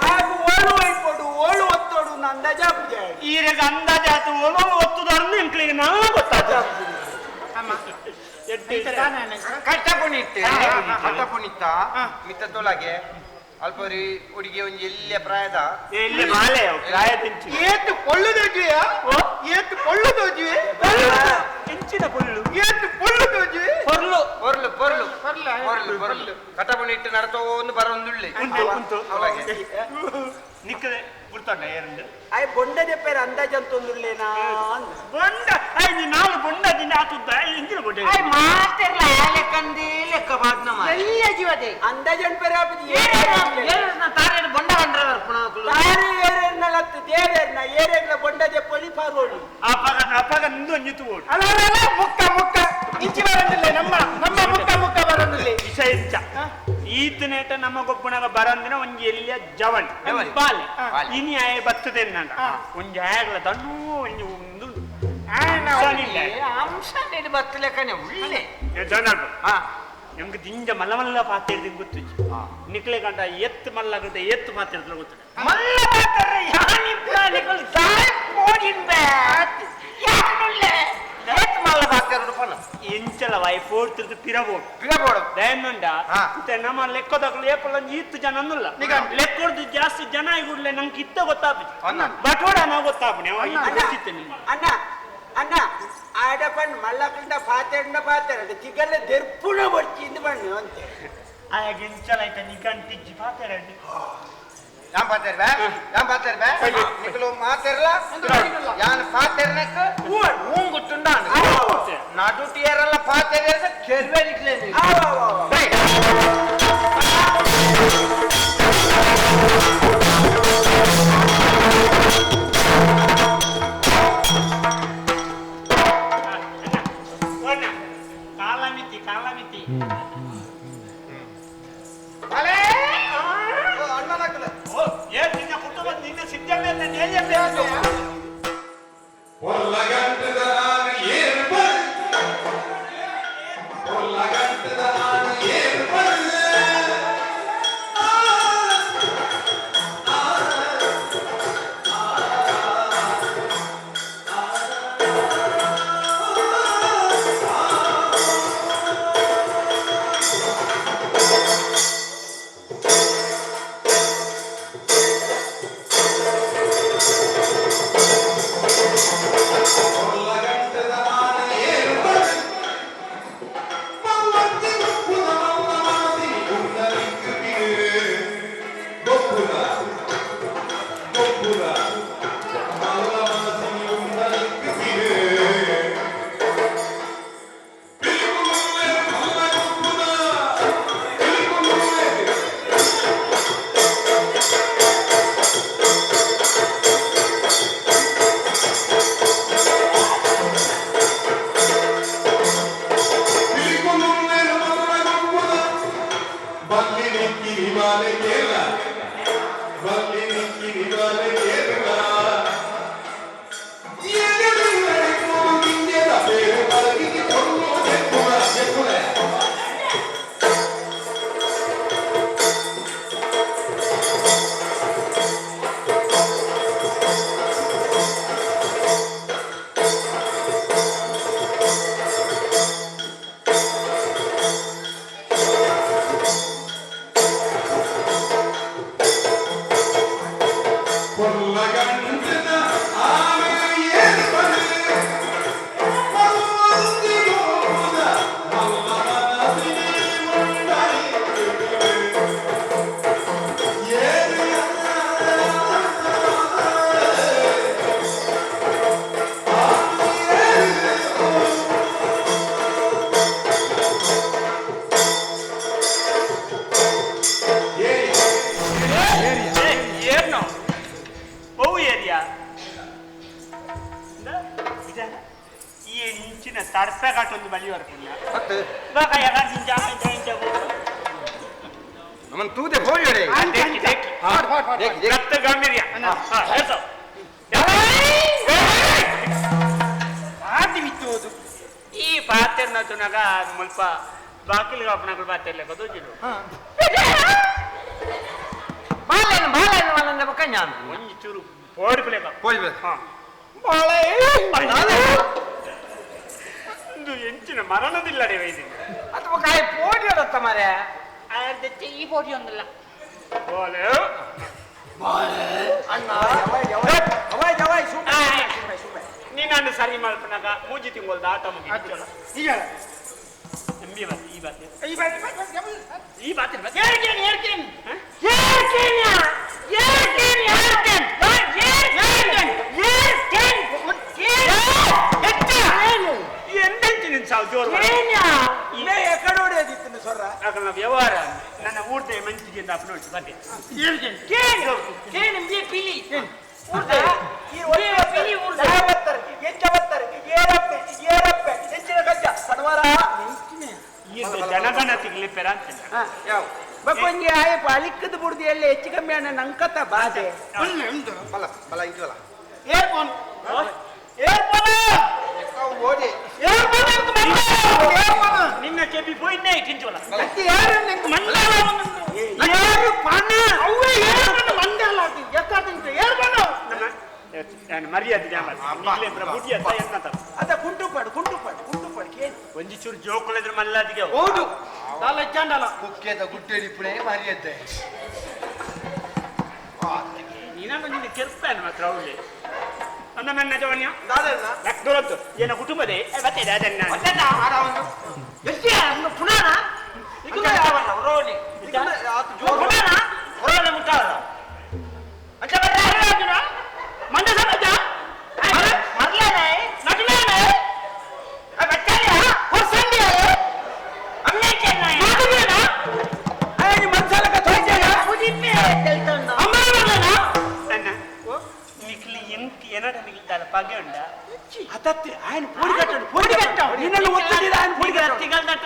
ಆಗ ಓಳು ಒಯ್ಪೊಡು ಓಳು ಒತ್ತೋಡು ನಂದಜ ಪೂಜೆ ಈರೆಗ ಅಂದಾಜಾತು ಓಳು ಒತ್ತುದಾರನ್ನು ಎಂಕ್ಲಿಗೆ ನಾ ಗೊತ್ತಾದ ಕಟ್ಟಪುನಿತ್ತೆ ಕಟ್ಟಪುನಿತ್ತ ಮಿತ್ತ ತೊಲಗೆ ಅಲ್ಪರಿ ಹುಡುಗಿ ಒಂಜಿ ಎಲ್ಲಿಯ ಪ್ರಾಯದ ಎಲ್ಲಿ ಮಾಲೆ ಪ್ರಾಯ ತಿಂಚಿ ಏತು ಪೊಳ್ಳುದೋಜುವೆಯ ಏತು ಪೊಳ್ಳುದೋಜುವೆ ಎಂಚಿನ ಪೊಳ್ಳು ಏತು ಪೊಳ್ಳುದೋಜುವೆ ಪೊರ್ಲು ಪೊರ್ಲು ಪೊರ್ಲು ಪೊರ್ಲು ಪೊರ್ಲು ಕಟಪುನಿಟ್ಟು ನಡತೋ ಒಂದು ಬರೊಂದುಳ್ಳಿ ಉಂಟು ಉಂಟು ತೊಲಗೆ ನಿಕ್ಕದೆ ಗುರ್ತಂಡ ಏರಂದು ಅಯ್ಯ ಬೊಂಡದ ಪೇರು ಅಂದಾಜ್ ಅಂತಂದುರ್ಲೇನಾ ಬೊಂಡ ಅಯ್ಯ ನೀ ನಾಲ್ ಬೊಂಡ ದಿನ ಆತುದ್ದ ಇಂಜಿನ ಬೊಂಡ ಅಯ್ಯ ಮಾತೆರ್ಲ ಲೆಕ್ಕಂದಿ ಲೆಕ್ಕ ಬಾದ್ನ ಮಾರೆ ಎಲ್ಲ ಜೀವದೆ ಅಂದಾಜನ್ ಪೇರು ತಾರೇನು ಬೊಂಡ ಬಂಡ್ರ ತಾರೆ ಏರೇರ್ನಲತ್ತು ದೇವೇರ್ನ ಏರೇರ್ನ ಬೊಂಡದೆ ಪೊಲಿ ಪಾರೋಳು ಅಪಗ ಅಪಗ ನಿಂದು ಒಂಜಿತು ಓಡು ಅಲ್ಲ ಅಲ್ಲ ಅಲ್ಲ ಮುಕ್ಕ ಮುಕ್ಕ ಇಂಚಿ ಬರಂದಿಲ್ಲ ನಮ್ಮ ನಮ್ಮ ಮುಕ್ಕ ಮುಕ್ಕ ಬರಂದಿಲ್ಲ ವಿಷಯ ಇಂಚ ಈತನೇಟ ನಮ್ಮ ಗೊಬ್ಬಣಗ ಬರಂದಿನ ಒಂಜಿ ಎಲ್ಲಿಯ ಜವನ್ ಬಾಲೆ ಇನಿ ಆಯ ಬರ್ತದೆ ನನ್ನ ಒಂಜಿ ಆಯಗ್ಲ ತಣ್ಣು ಒಂಜಿ ಒಂದು ಅಂಶ ನೀನು ಬತ್ತಲೆಕ್ಕನೆ ಉಳ್ಳೆ ಜನ ನಮ್ಗೆ ದಿಂಜ ಮಲ್ಲ ಮಲ್ಲ ಪಾತಿರ್ದು ಗೊತ್ತು ನಿಕ್ಲೆ ಕಂಡ ಎತ್ತು ಮಲ್ಲ ಕಂಡ ಎತ್ತು ಪಾತಿರ್ದು ಗೊತ್ತು ಮಲ್ಲ ಪಾತ್ರ ಯಾನಿಪ್ಪ ನಿಕಲ್ ದಾಯ್ ಪೋಡಿನ್ ಬೇ ಯಾನುಳ್ಳೆ ಎತ್ತು ಮಲ್ಲ ಪಾತಿರ್ದು ಪನ ಎಂಚಲ ವಾಯ್ ಪೋಡ್ತಿರ್ದು ಪಿರಬೋಡು ಪಿರಬೋಡು ದಯನ್ನುಂಡ ಮತ್ತೆ ನಮ್ಮ ಲೆಕ್ಕದಾಗಲು ಏಪಲ್ಲ ಈತ್ತು ಜನ ಅನ್ನಲ್ಲ ಲೆಕ್ಕೊಡ್ದು ಜಾಸ್ತಿ ಜನ ಇಗುಡ್ಲೆ ನಂಗೆ ಇತ್ತ ಗೊತ್ತಾಪುಜಿ ಬಟೋಡ ನಾವು ಗೊತ್ತಾಪುಣೆ ಅಣ್ಣ ಅಣ್ಣ ಆಡ ಪಣ್ ಮಲ್ಲಕಂಡ ಪಾತೆಂಡ ಪಾತೆರಂಡ ತಿಗಲ್ಲ ದೆರ್ಪುಣ ಬಡ್ಚಿ ಇಂದು ಬಣ್ಣು ಅಂತೆ ಆಯಾಗ ಎಂಚಲ ಆಯ್ತಾ ನಿಗಂಟಿಜ್ಜಿ ಪಾತೆರಂಡಿ ಯಾನ್ ಪಾತೆರ್ಬೆ ಯಾನ್ ಪಾತೆರ್ಬೆ ನಿಕಲು ಮಾತೆರ್ಲ ಯಾನ್ ಪಾತೆರ್ನಕ್ ಊಂಗುಟ್ಟುಂಡಾನು ನಡುಟಿಯರಲ್ಲ ಪಾತೆರ್ದ ಕೆರ್ವೆ ನಿಕ್ಲೆ ಕಾಲಮಿತಿ ಕಾಲಮಿತಿ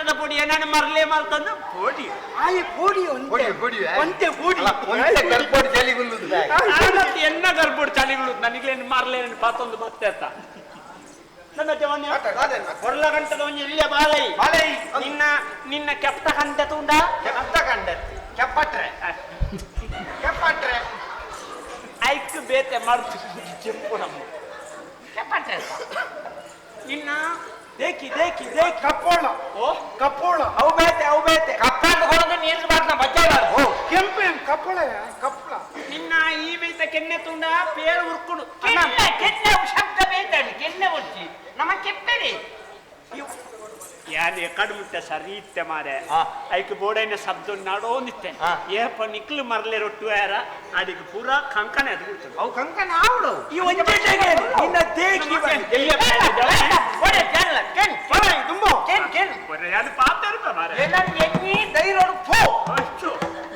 ಗಂಟದ ಪೊಡಿ ನಾನು ಮರ್ಲೆ ಮಲ್ತಂದು ಪೊಡಿ. ಆಯೆ ಪೊಡಿ ಒಂತೆ ಒಂತೆ ಪೊಡಿ. ಒಂತೆ ಗರ್ಭೋಡು ಚಳಿಗುಲ್ಲುದು. ಎನ್ನ ಗರ್ಭೋಡು ಚಳಿಗುಲ್ಲುದು ನನಗೇನು ಮರ್ಲೆ ಪಾತೊಂದು ಬತ್ತೆ ಅತ್ತ. ನನ್ನ ಜವನ್ಯ ಕೊರ್ಲ ಗಂಟದ ಒಂಜಿ ಇಲ್ಲಿಯ ಬಾಲೈ ಬಾಲೈ. ನಿನ್ನ ನಿನ್ನ ಕೆಪ್ತ ಕಂಡ ತುಂಡ ಕೆಪ್ತ ಕಂಡ ಕೆಪ್ಪಟ್ರೆ ಕೆಪ್ಪಟ್ರೆ ಐಕ್ ಬೇತೆ ಮರ್ತು ಚೆಪ್ಪು ನಮ್ಮ ಕೆಪ್ಪಟ್ರೆ ನಿನ್ನ ದೇಕಿ ದೇಕಿ ದೇಕಿ ಕಪ್ಪೋಳ ಓ ಕಪ್ಪೋಳ ಅವು ಬೇತೆ ಅವು ಬೇತೆ ಕಪ್ಪಾಟ ಕೊಡೋದು ನೀರು ಬಾಟ್ನ ಬಚ್ಚಾಡ. ಓ ಕೆಂಪು ಕಪ್ಪಳ ಕಪ್ಪಳ. ನಿನ್ನ ಈ ಮೇತ ಕೆನ್ನೆ ತುಂಡ ಪೇರು ಉರ್ಕುಡು. ಕೆನ್ನೆ ಕೆನ್ನೆ ಶಬ್ದ ಬೇತಾಡಿ ಕೆನ್ನೆ ಉರ್ಚಿ ನಮ್ಮ ಕೆಪ್ಪರಿ. ಯಾನ್ ಎಕಡ್ ಮುಟ್ಟ ಸರಿ ಇತ್ತೆ ಮಾರೆ ಐಕ್ ಬೋಡೈನ ಶಬ್ದ ನಡೋನಿತ್ತೆ ಏಪ ನಿಕ್ಲು ಮರ್ಲೆ ರೊಟ್ಟು ಯಾರ ಅದಕ್ಕೆ ಪೂರಾ ಕಂಕಣೆ ಅದು ಬಿಡ್ತದೆ. ಅವು ಕಂಕಣೆ ಆವಡು ಈ ಒಂಜೆ ನಿನ್ನ ದೇಕಿ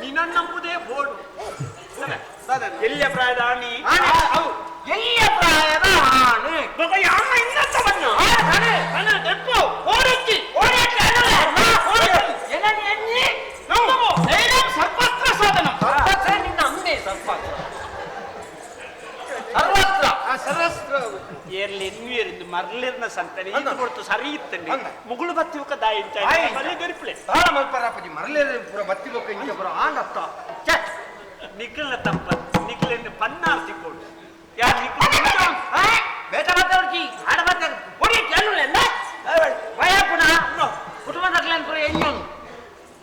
ನಿನ್ನ ನಂಬುದೇ ಬೋಡು ಎಲ್ಲಿಯ ಪ್ರಾಯದ ಆಣಿ ಎಲ್ಲಿಯ ಪ್ರಾಯದ ಆಣಿ ಯಾಣ ಇನ್ನಂತ ಬಣ್ಣ ಸರ್ವತ್ರ ಸಾಧನ ಸರ್ವತ್ರ ನಿನ್ನ ಅಂಬೆ ಸರ್ವತ್ರ ಸರ್ವತ್ರ ಸರ್ವಸ್ತ್ರ ಏರ್ಲಿ ಎನ್ನುವೇರಿಂದ ಮರ್ಲಿರ್ನ ಸಂತಾನೆ ಇದು ಕೊಡ್ತು ಸರಿ ಇತ್ತಂడి ಮುಗುಳು ಬತ್ತಿ ಉಕ್ಕ ದಾಯಿ ಬಲಿ ದೊರಿಪ್ಲೆ ಬಾಳ ಮಲ್ಪರಾಪಜಿ ಮರಲೇರ ಪೂರ ಬತ್ತಿ ಬೊಕ್ಕ ಇಂಚ ಪೂರ ಆಂಡತ್ತ. ನಿಖಿಲ್ನ ತಪ್ಪ ನಿಖಿಲಿನ ಪನ್ನಾರ್ತಿ ಕೊಡು ಯಾರು ನಿಖಿಲ್ ಬೇಟ ಮಾತಾಡ್ಚಿ ಆಡ ಮಾತಾಡ ಹೊಡಿ ಚೆಲ್ಲುಲ್ಲ ವಯಾಪುನ ಕುಟುಂಬ ಪೂರ ಎಣ್ಣು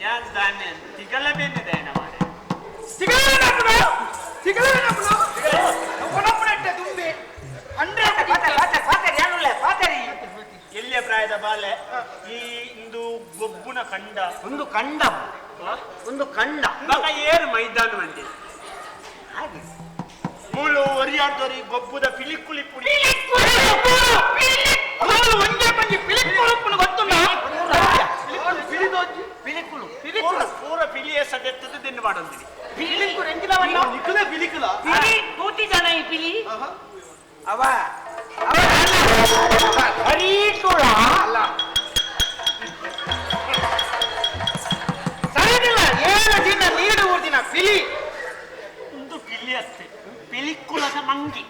ಯಾನ್ ದಾನೆ ತಿಗಲ ಬೇನೆ ದಯನ ಮಾಡೆ ತುಂಬೆ ಎಲ್ಲಿಯ ಪ್ರಾಯದ ಬಾಲೆ ಈ ಇಂದು ಗೊಬ್ಬುನ ಕಂಡ ಒಂದು ಕಂಡ ಒಂದು ಕಂಡ ಮಗ ಏರು ಮೈದಾನ ಮಂದಿ ಹಾಗೆ ಮೂಲು ಒರಿಯಾಡ್ದೋರಿ ಗೊಬ್ಬುದ ಪಿಲಿಕುಲಿ ಪುಡಿ ಒಂದೇ ಮಂದಿ ಪಿಲಿಕುಲು ಗೊತ್ತುಂಡ ಪಿಲಿಕುಲು ಪೂರ ಪಿಲಿಯ ಸದೆತ್ತದ ದಿನ ಮಾಡೋದಿರಿ ಪಿಲಿಕುಲು ಎಂಜಿನವನ್ನ ನಿಖಿಲ ಪಿಲಿಕುಲ ಪಿಲಿ ತೂತಿ ಜನ ಈ ಪಿಲಿ ಅವ ಹರಿ ತುಳ ಅಲ್ಲ ಸರಿದಿಲ್ಲ 7 ದಿನ ನೀಡು ದಿನ ಪಿಲಿ ಒಂದು ಪಿಲಿ ಅತ್ತೆ ಪಿಲಿಕುಲದ ಮಂಗಿ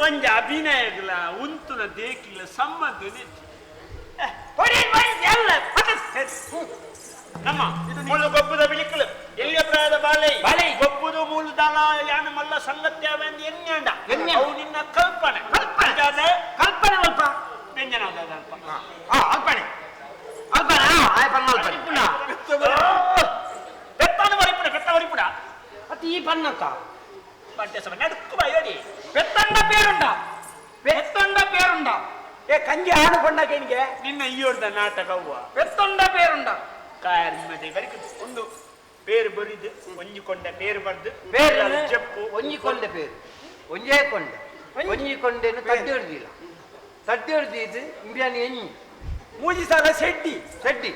ಒಂಜಿ ಅಭಿನಯಗಳ ಉಂತುನ ದೇಕಿಲ್ಲ ಸಂಬಂಧ ನಮ್ಮ ಮುಳ್ಳು ಗೊಬ್ಬುದ ಬಿಳಿಕಲು ಎಲ್ಲಿಯ ಪ್ರಾಯದ ಬಾಲೆ ಬಾಲೆ. ಗೊಬ್ಬುದು ಮೂಲು ದಾಲ ಯಾನ ಮಲ್ಲ ಸಂಗತ್ಯ ಎನ್ನೇಂಡ ಎನ್ನೆ. ಅವು ನಿನ್ನ ಕಲ್ಪನೆ ಕಲ್ಪನೆ ಕಲ್ಪನೆ ಅಲ್ಪ ವ್ಯಂಜನ ಅಲ್ಪ ಅಲ್ಪನೆ ಅಲ್ಪನೆ ಆಯ್ ಪನ್ನ ಅಲ್ಪನೆ ಪೆತ್ತಾನ ಬರಿಪುಡ ಪೆತ್ತ ಬರಿಪುಡ ಅತಿ ಈ ಪನ್ನತ ಪಟ್ಟೆ ಸಮ ನಡುಕು ಬಾಯಡಿ ಪೆತ್ತಂಡ ಪೇರುಂಡ ಪೆತ್ತಂಡ ಪೇರುಂಡ ಏ ಕಂಜಿ ಆಡು ಕೊಂಡಾಗ ನಿನ್ನ ಈಯೋಡ್ದ ನಾಟಕ ಅವ್ವ ಪೆತ್ತೊಂಡ ಪೇರುಂಡ ಕಾರ್ ಮದೆ ಬರಿಕ ಒಂದು ಪೇರು ಬರಿದು ಒಂಜಿಕೊಂಡ ಪೇರು ಬರ್ದು ಪೇರು ಜಪ್ಪು ಒಂಜಿಕೊಂಡೆ ಪೇರು ಒಂಜೇ ಕೊಂಡೆ ಒಂಜಿಕೊಂಡೆನು ತಡ್ಡಿ ಹೊಡ್ದಿಲ್ಲ ತಡ್ಡಿ ಹೊಡ್ದಿದ್ದು ಇಂಬಿಯಾನಿ ಎಣ್ಣಿ ಮೂಜಿ ಸಾಲ ಶೆಡ್ಡಿ ಶೆಡ್ಡಿ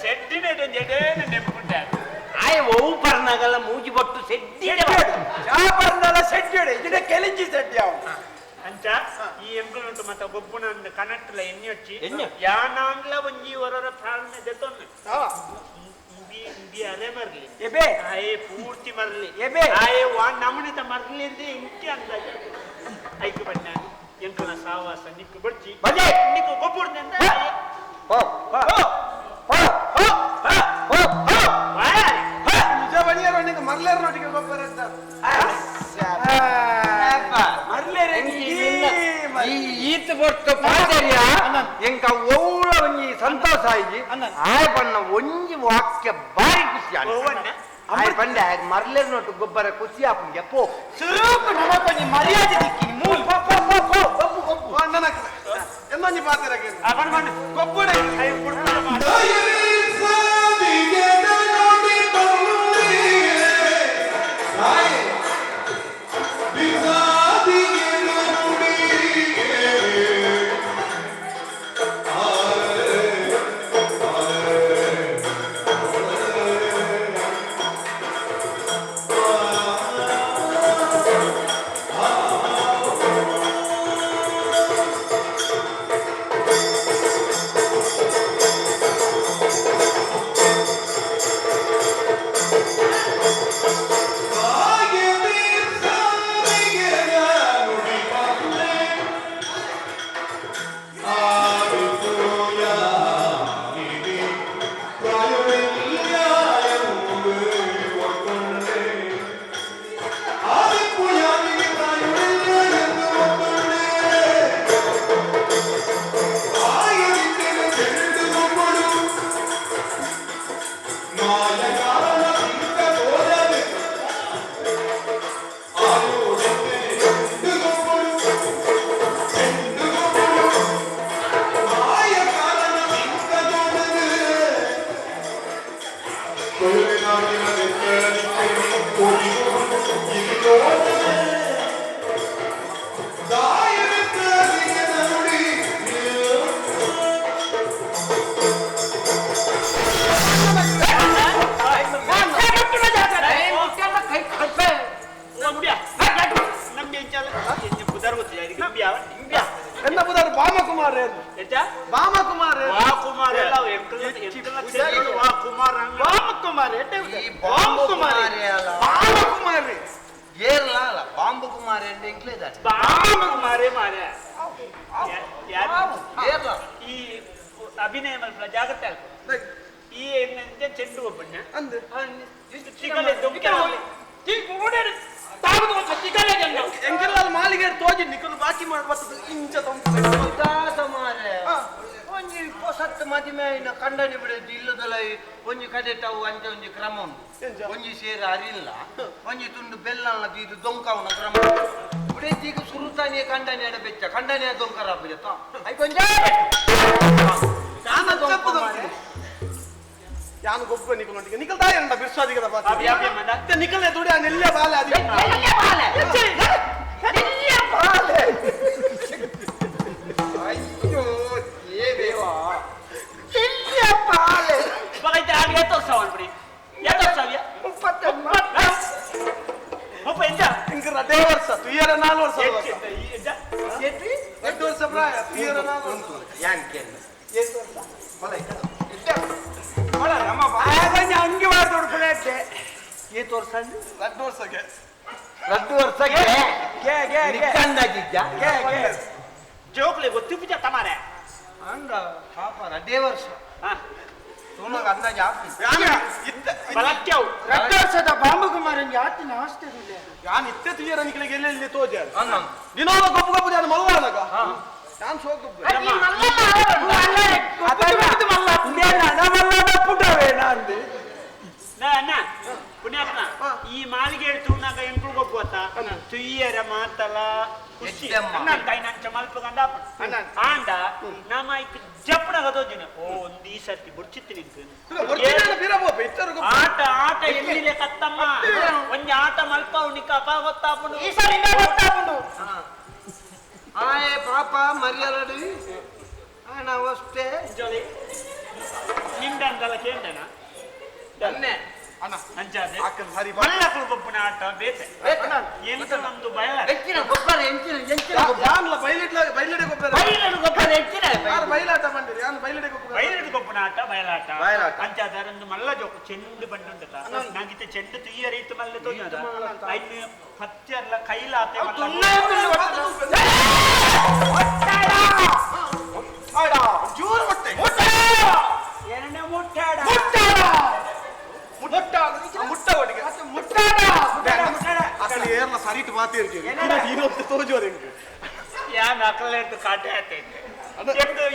ಶೆಡ್ಡಿನ ಎಡೇನು ನೆಂಪುಂಟ ಆಯ್ ಒವು ಪರ್ನಗಲ್ಲ ಮೂಜಿ ಬೊಟ್ಟು ಸೆಡ್ಡಿ ಚಾ ಪರ್ನಲ್ಲ ಶೆಡ್ಡಿ ಇಡ ಕೆಲಿಂಜಿ ಶೆಡ್ಡಿ ಅವು ಅಂಚ ಈ ಎಂಕುಲುಂಟು ಮತ್ತ ಗೊಬ್ಬುನ ಕನಟ್ಲ ಎಣ್ಣೆ ಹಚ್ಚಿ ಎಣ್ಣೆ. ಯಾನಾಂಗ್ಲ ಒಂಜಿ ಹೊರರ ಪ್ರಾಣ ದೆತ್ತೊಂದು ಇಂಬಿ ಇಂಬಿ ಅರೆ ಮರ್ಲಿ ಎಬೆ ಆಯೆ ಪೂರ್ತಿ ಮರ್ಲಿ ಎಬೆ. ಆಯೆ ವಾ ನಮನಿತ ಮರ್ಲಿ ಅಂದೆ ಇಂಕೆ ಅಂದಾಜ ಐಕ್ ಬಣ್ಣ ಎಂಕುಲ ಸಾವಾಸ ನಿಕ್ಕು ಬಡ್ಚಿ ಬಜೆ. ನಿಕ್ಕು ಗೊಬ್ಬುಡ್ದೆ ಹೋ ಹೋ ಹೋ ಹೋ ಹೋ ಹೋ ನಿಜ ಬಳಿಯರು ನಿಂಗೆ ಮರ್ಲೇರ್ ನೋಟಿಗೆ ಗೊಬ್ಬರ ಅಂತ ಈ ಈತ ಬೊಟ್ಟು ಪಾದರ್ಯ ಎಂಕ ಒವ್ಳ ಒಂಜಿ ಸಂತೋಷ ಆಯ್ಜಿ ಆಯ್ ಬಣ್ಣ ಒಂಜಿ ವಾಕ್ಯ ಬಾರಿ ಖುಷಿ ಆಯ್ತು ಆಯ್ ಬಂಡೆ ಆಯ್ ಮರ್ಲೇರ್ ನೋಟು ಗೊಬ್ಬರ ಖುಷಿ ಆಪುಂಗೆ ಪೋ ಸುರೂಪು ನಮಕೊಂಜಿ ಮರ್ಯಾದೆ ದಿಕ್ಕಿನಿ ಮೂಲ ಪೋ ಪೋ ಪೋ ಪೋ ಗೊಬ್ಬು ಅಣ್ಣನ എന്നൊഞ്ഞി പാത്തിരക്കെ ಗೊಬ್ಬುಡೆ ಆ ಅಭಿನಯ ಜಾಗ್ರತೆ ಈ ಚೆಂಡು ಒಬ್ಬಣ್ಣ ಮಾಲಿಗೆ ತೋಜಿ ನಿಕಲು ಬಾಕಿ ಮಾಡ್ಬರ್ತದೆ ಇಂಚ ಮಾರೆ ಒಂಜಿ ಪೊಸತ್ತು ಮದಿಮೆ ಕಂಡನಿ ಬಿಡೋದು ಇಲ್ಲದಲ್ಲ ಒಂಜಿ ಕಡೆಟವು ಅಂಚ ಒಂಜಿ ಕ್ರಮ ಉಂಟು ಒಂಜಿ ಸೇರ ಅರಿಲ್ಲ ಒಂಜಿ ತುಂಡು ಬೆಲ್ಲ ಇದು ದೊಂಕವನ ಕ್ರಮ ಬಿಡೇಜಿಗೆ ಸುರುತಾನಿಯ ಕಂಡನಿಯ ಬೆಚ್ಚ ಕಂಡನಿಯ ದೊಂಕರ ಬಿಡತ್ತ ಐಕೊಂಜ ಯಾನು ಗೊಬ್ಬ ನಿಕಲ್ ಒಟ್ಟಿಗೆ ನಿಕಲ್ ತಾಯಿ ಅಂಡ ಬಿರ್ಸಾದಿಗದ ಬಾತೆ ನಿಕಲ್ನೆ ದುಡಿ ಆ ನೆಲ್ಲೆ ಬಾಲೆ ಅದಿ ನೆಲ್ಲೆ ಬಾಲೆ ನೆಲ್ಲೆ ಬಾಲೆ ಅಯ್ಯೋ ದೇವಾ ನೆಲ್ಲೆ ಬಾಲೆ ಬಗೈತೆ ಆಗ ಎತ್ತೋರ್ಸಾವನ್ ಬಿಡಿ ಎತ್ತೋರ್ಸಾವ್ಯ ಮುಪ್ಪ ಎಂಜ ಇಂಕ ರಡ್ಡೇ ವರ್ಷ ತುಯ್ಯರ 4 ವರ್ಷ 2 ವರ್ಷ ಪ್ರಾಯ ತುಯ್ಯರ 4 ವರ್ಷ ಯಾಕೆ ಏತ್ ವರ್ಷ ಬಲ ಅಂಗಿ ಮಾಡ್ದೊಡ್ಕೊಳಕ್ಕೆ ಏತ್ ವರ್ಷ ರಡ್ಡು ವರ್ಷಕ್ಕೆ ರಡ್ಡು ವರ್ಷಕ್ಕೆ ಗೆ ಗೆ ಗೆ ಅಂದಾಜಿದ್ಯಾ ಗೆ ಗೆ ಜೋಕ್ಲೆ ಗೊತ್ತಿಪುಜ ತಮಾರೆ ಅಂದ ಪಾಪ ರಡ್ಡೇ ವರ್ಷ ತೋನಾಗ ಅಂದಾಜು ಆಪಿ ಬಲಕ್ಯವು ರಡ್ಡು ವರ್ಷದ ಬಾಂಬು ಕುಮಾರಂಗೆ ಆತಿನ ಆಸ್ತಿ ಯಾನ್ ಇತ್ತೆ ತುಯ್ಯರ ನಿಕಲಿಗೆ ಎಲ್ಲೆಲ್ಲಿ ತೋಜ ದಿನೋಲ ಗೊಬ್ಬು ಗೊಬ್ಬು ಜಾನ ಮಲ್ಲಾನಗ ಯಾನ್ ಸೋಕ್ ಗೊಬ್ಬು ಪುಣ್ಯಾತ್ಮ ಈ ಮಾಲಿಗೆ ತೂನಾಗ ಎಂಕುಲು ಗೊಬ್ಬತ್ತ ತುಯ್ಯರ ಮಾತಲ ಖುಷಿ ಕೈ ನಂಚ ಮಲ್ಪಗಂಡ ಆಂಡ ನಮ್ಮ ಇಕ್ ಜಪ್ಪಣಗ ತೋಜಿನ ಓ ಒಂದು ಈ ಸರ್ತಿ ಬುಡ್ಚಿತ್ತು ನಿಂತು ಆಟ ಆಟ ಎಲ್ಲಿಲೆ ಕತ್ತಮ್ಮ ಒಂಜಿ ಆಟ ಮಲ್ಪಾವು ನಿಕ್ಕ ಅಪ ಗೊತ್ತಾಪುಂಡು ಈ ಸರಿ ಗೊತ್ತಾಪುಂಡು ಆಯೆ ಪಾಪ ಮರ್ಯಾಲಡು ನಾವು ಅಷ್ಟೇ ಜೋಲಿ ನಿಂದಂದಲ್ಲ ಕೇಂದನ ಅನ್ನೆ ಅಣ್ಣ ಅಂಚಾದೆ ಅಕ್ಕನ ಸರಿ ಮಲ್ಲಕುಲು ಗೊಬ್ಬನ ಆಟ ಬೇತೆ ಎಂತ ನಮ್ದು ಬಯಲ ಹೆಚ್ಚಿನ ಗೊಬ್ಬರ ಎಂಚಿನ ಎಂಚಿನ ಯಾನ್ಲ ಬೈಲಿಟ್ಲ ಬೈಲಿಡೆ ಗೊಬ್ಬರ ಬೈಲಡು ಗೊಬ್ಬರ ಹೆಚ್ಚಿನ ಯಾರು ಬೈಲಾಟ ಬಂದಿರಿ ಯಾನ್ ಬೈಲಿಡೆ ಗೊಬ್ಬರ ಬೈಲಡು ಗೊಬ್ಬನ ಆಟ ಬಯಲಾಟ ಬಯಲಾಟ. ಅಂಚಾದರಂದು ಮಲ್ಲ ಜೋಕು ಚೆಂಡು ಬಂಡುಂಡತ ನಾಗಿತ ಚೆಂಡು ತುಯ್ಯ ರೀತು ಮಲ್ಲ ತೋಜದ ಐನು ಪತ್ಯರ್ಲ ಕೈಲಾತೆ ಜೋರು ಹೊಟ್ಟೆ ಎರಡನೇ ಮುಟ್ಟಾಡ ಮುಟ್ಟಾಡ ಮುಟ್ಟ ಒಟ್ಟಿಗೆ ಮುಟ್ಟಾಡ ಮುಟ್ಟಾಡ ಅಸಲು ಏರ್ಲ ಸರಿಟ್ ಮಾತಿರ್ತೀವಿ ಇನ್ನೊಂದು ತೋಜೋರು ಹೆಂಗೆ ಯಾನ್ ಅಕಲೆಂಟು ಕಾಟೆ ಆತೈತೆ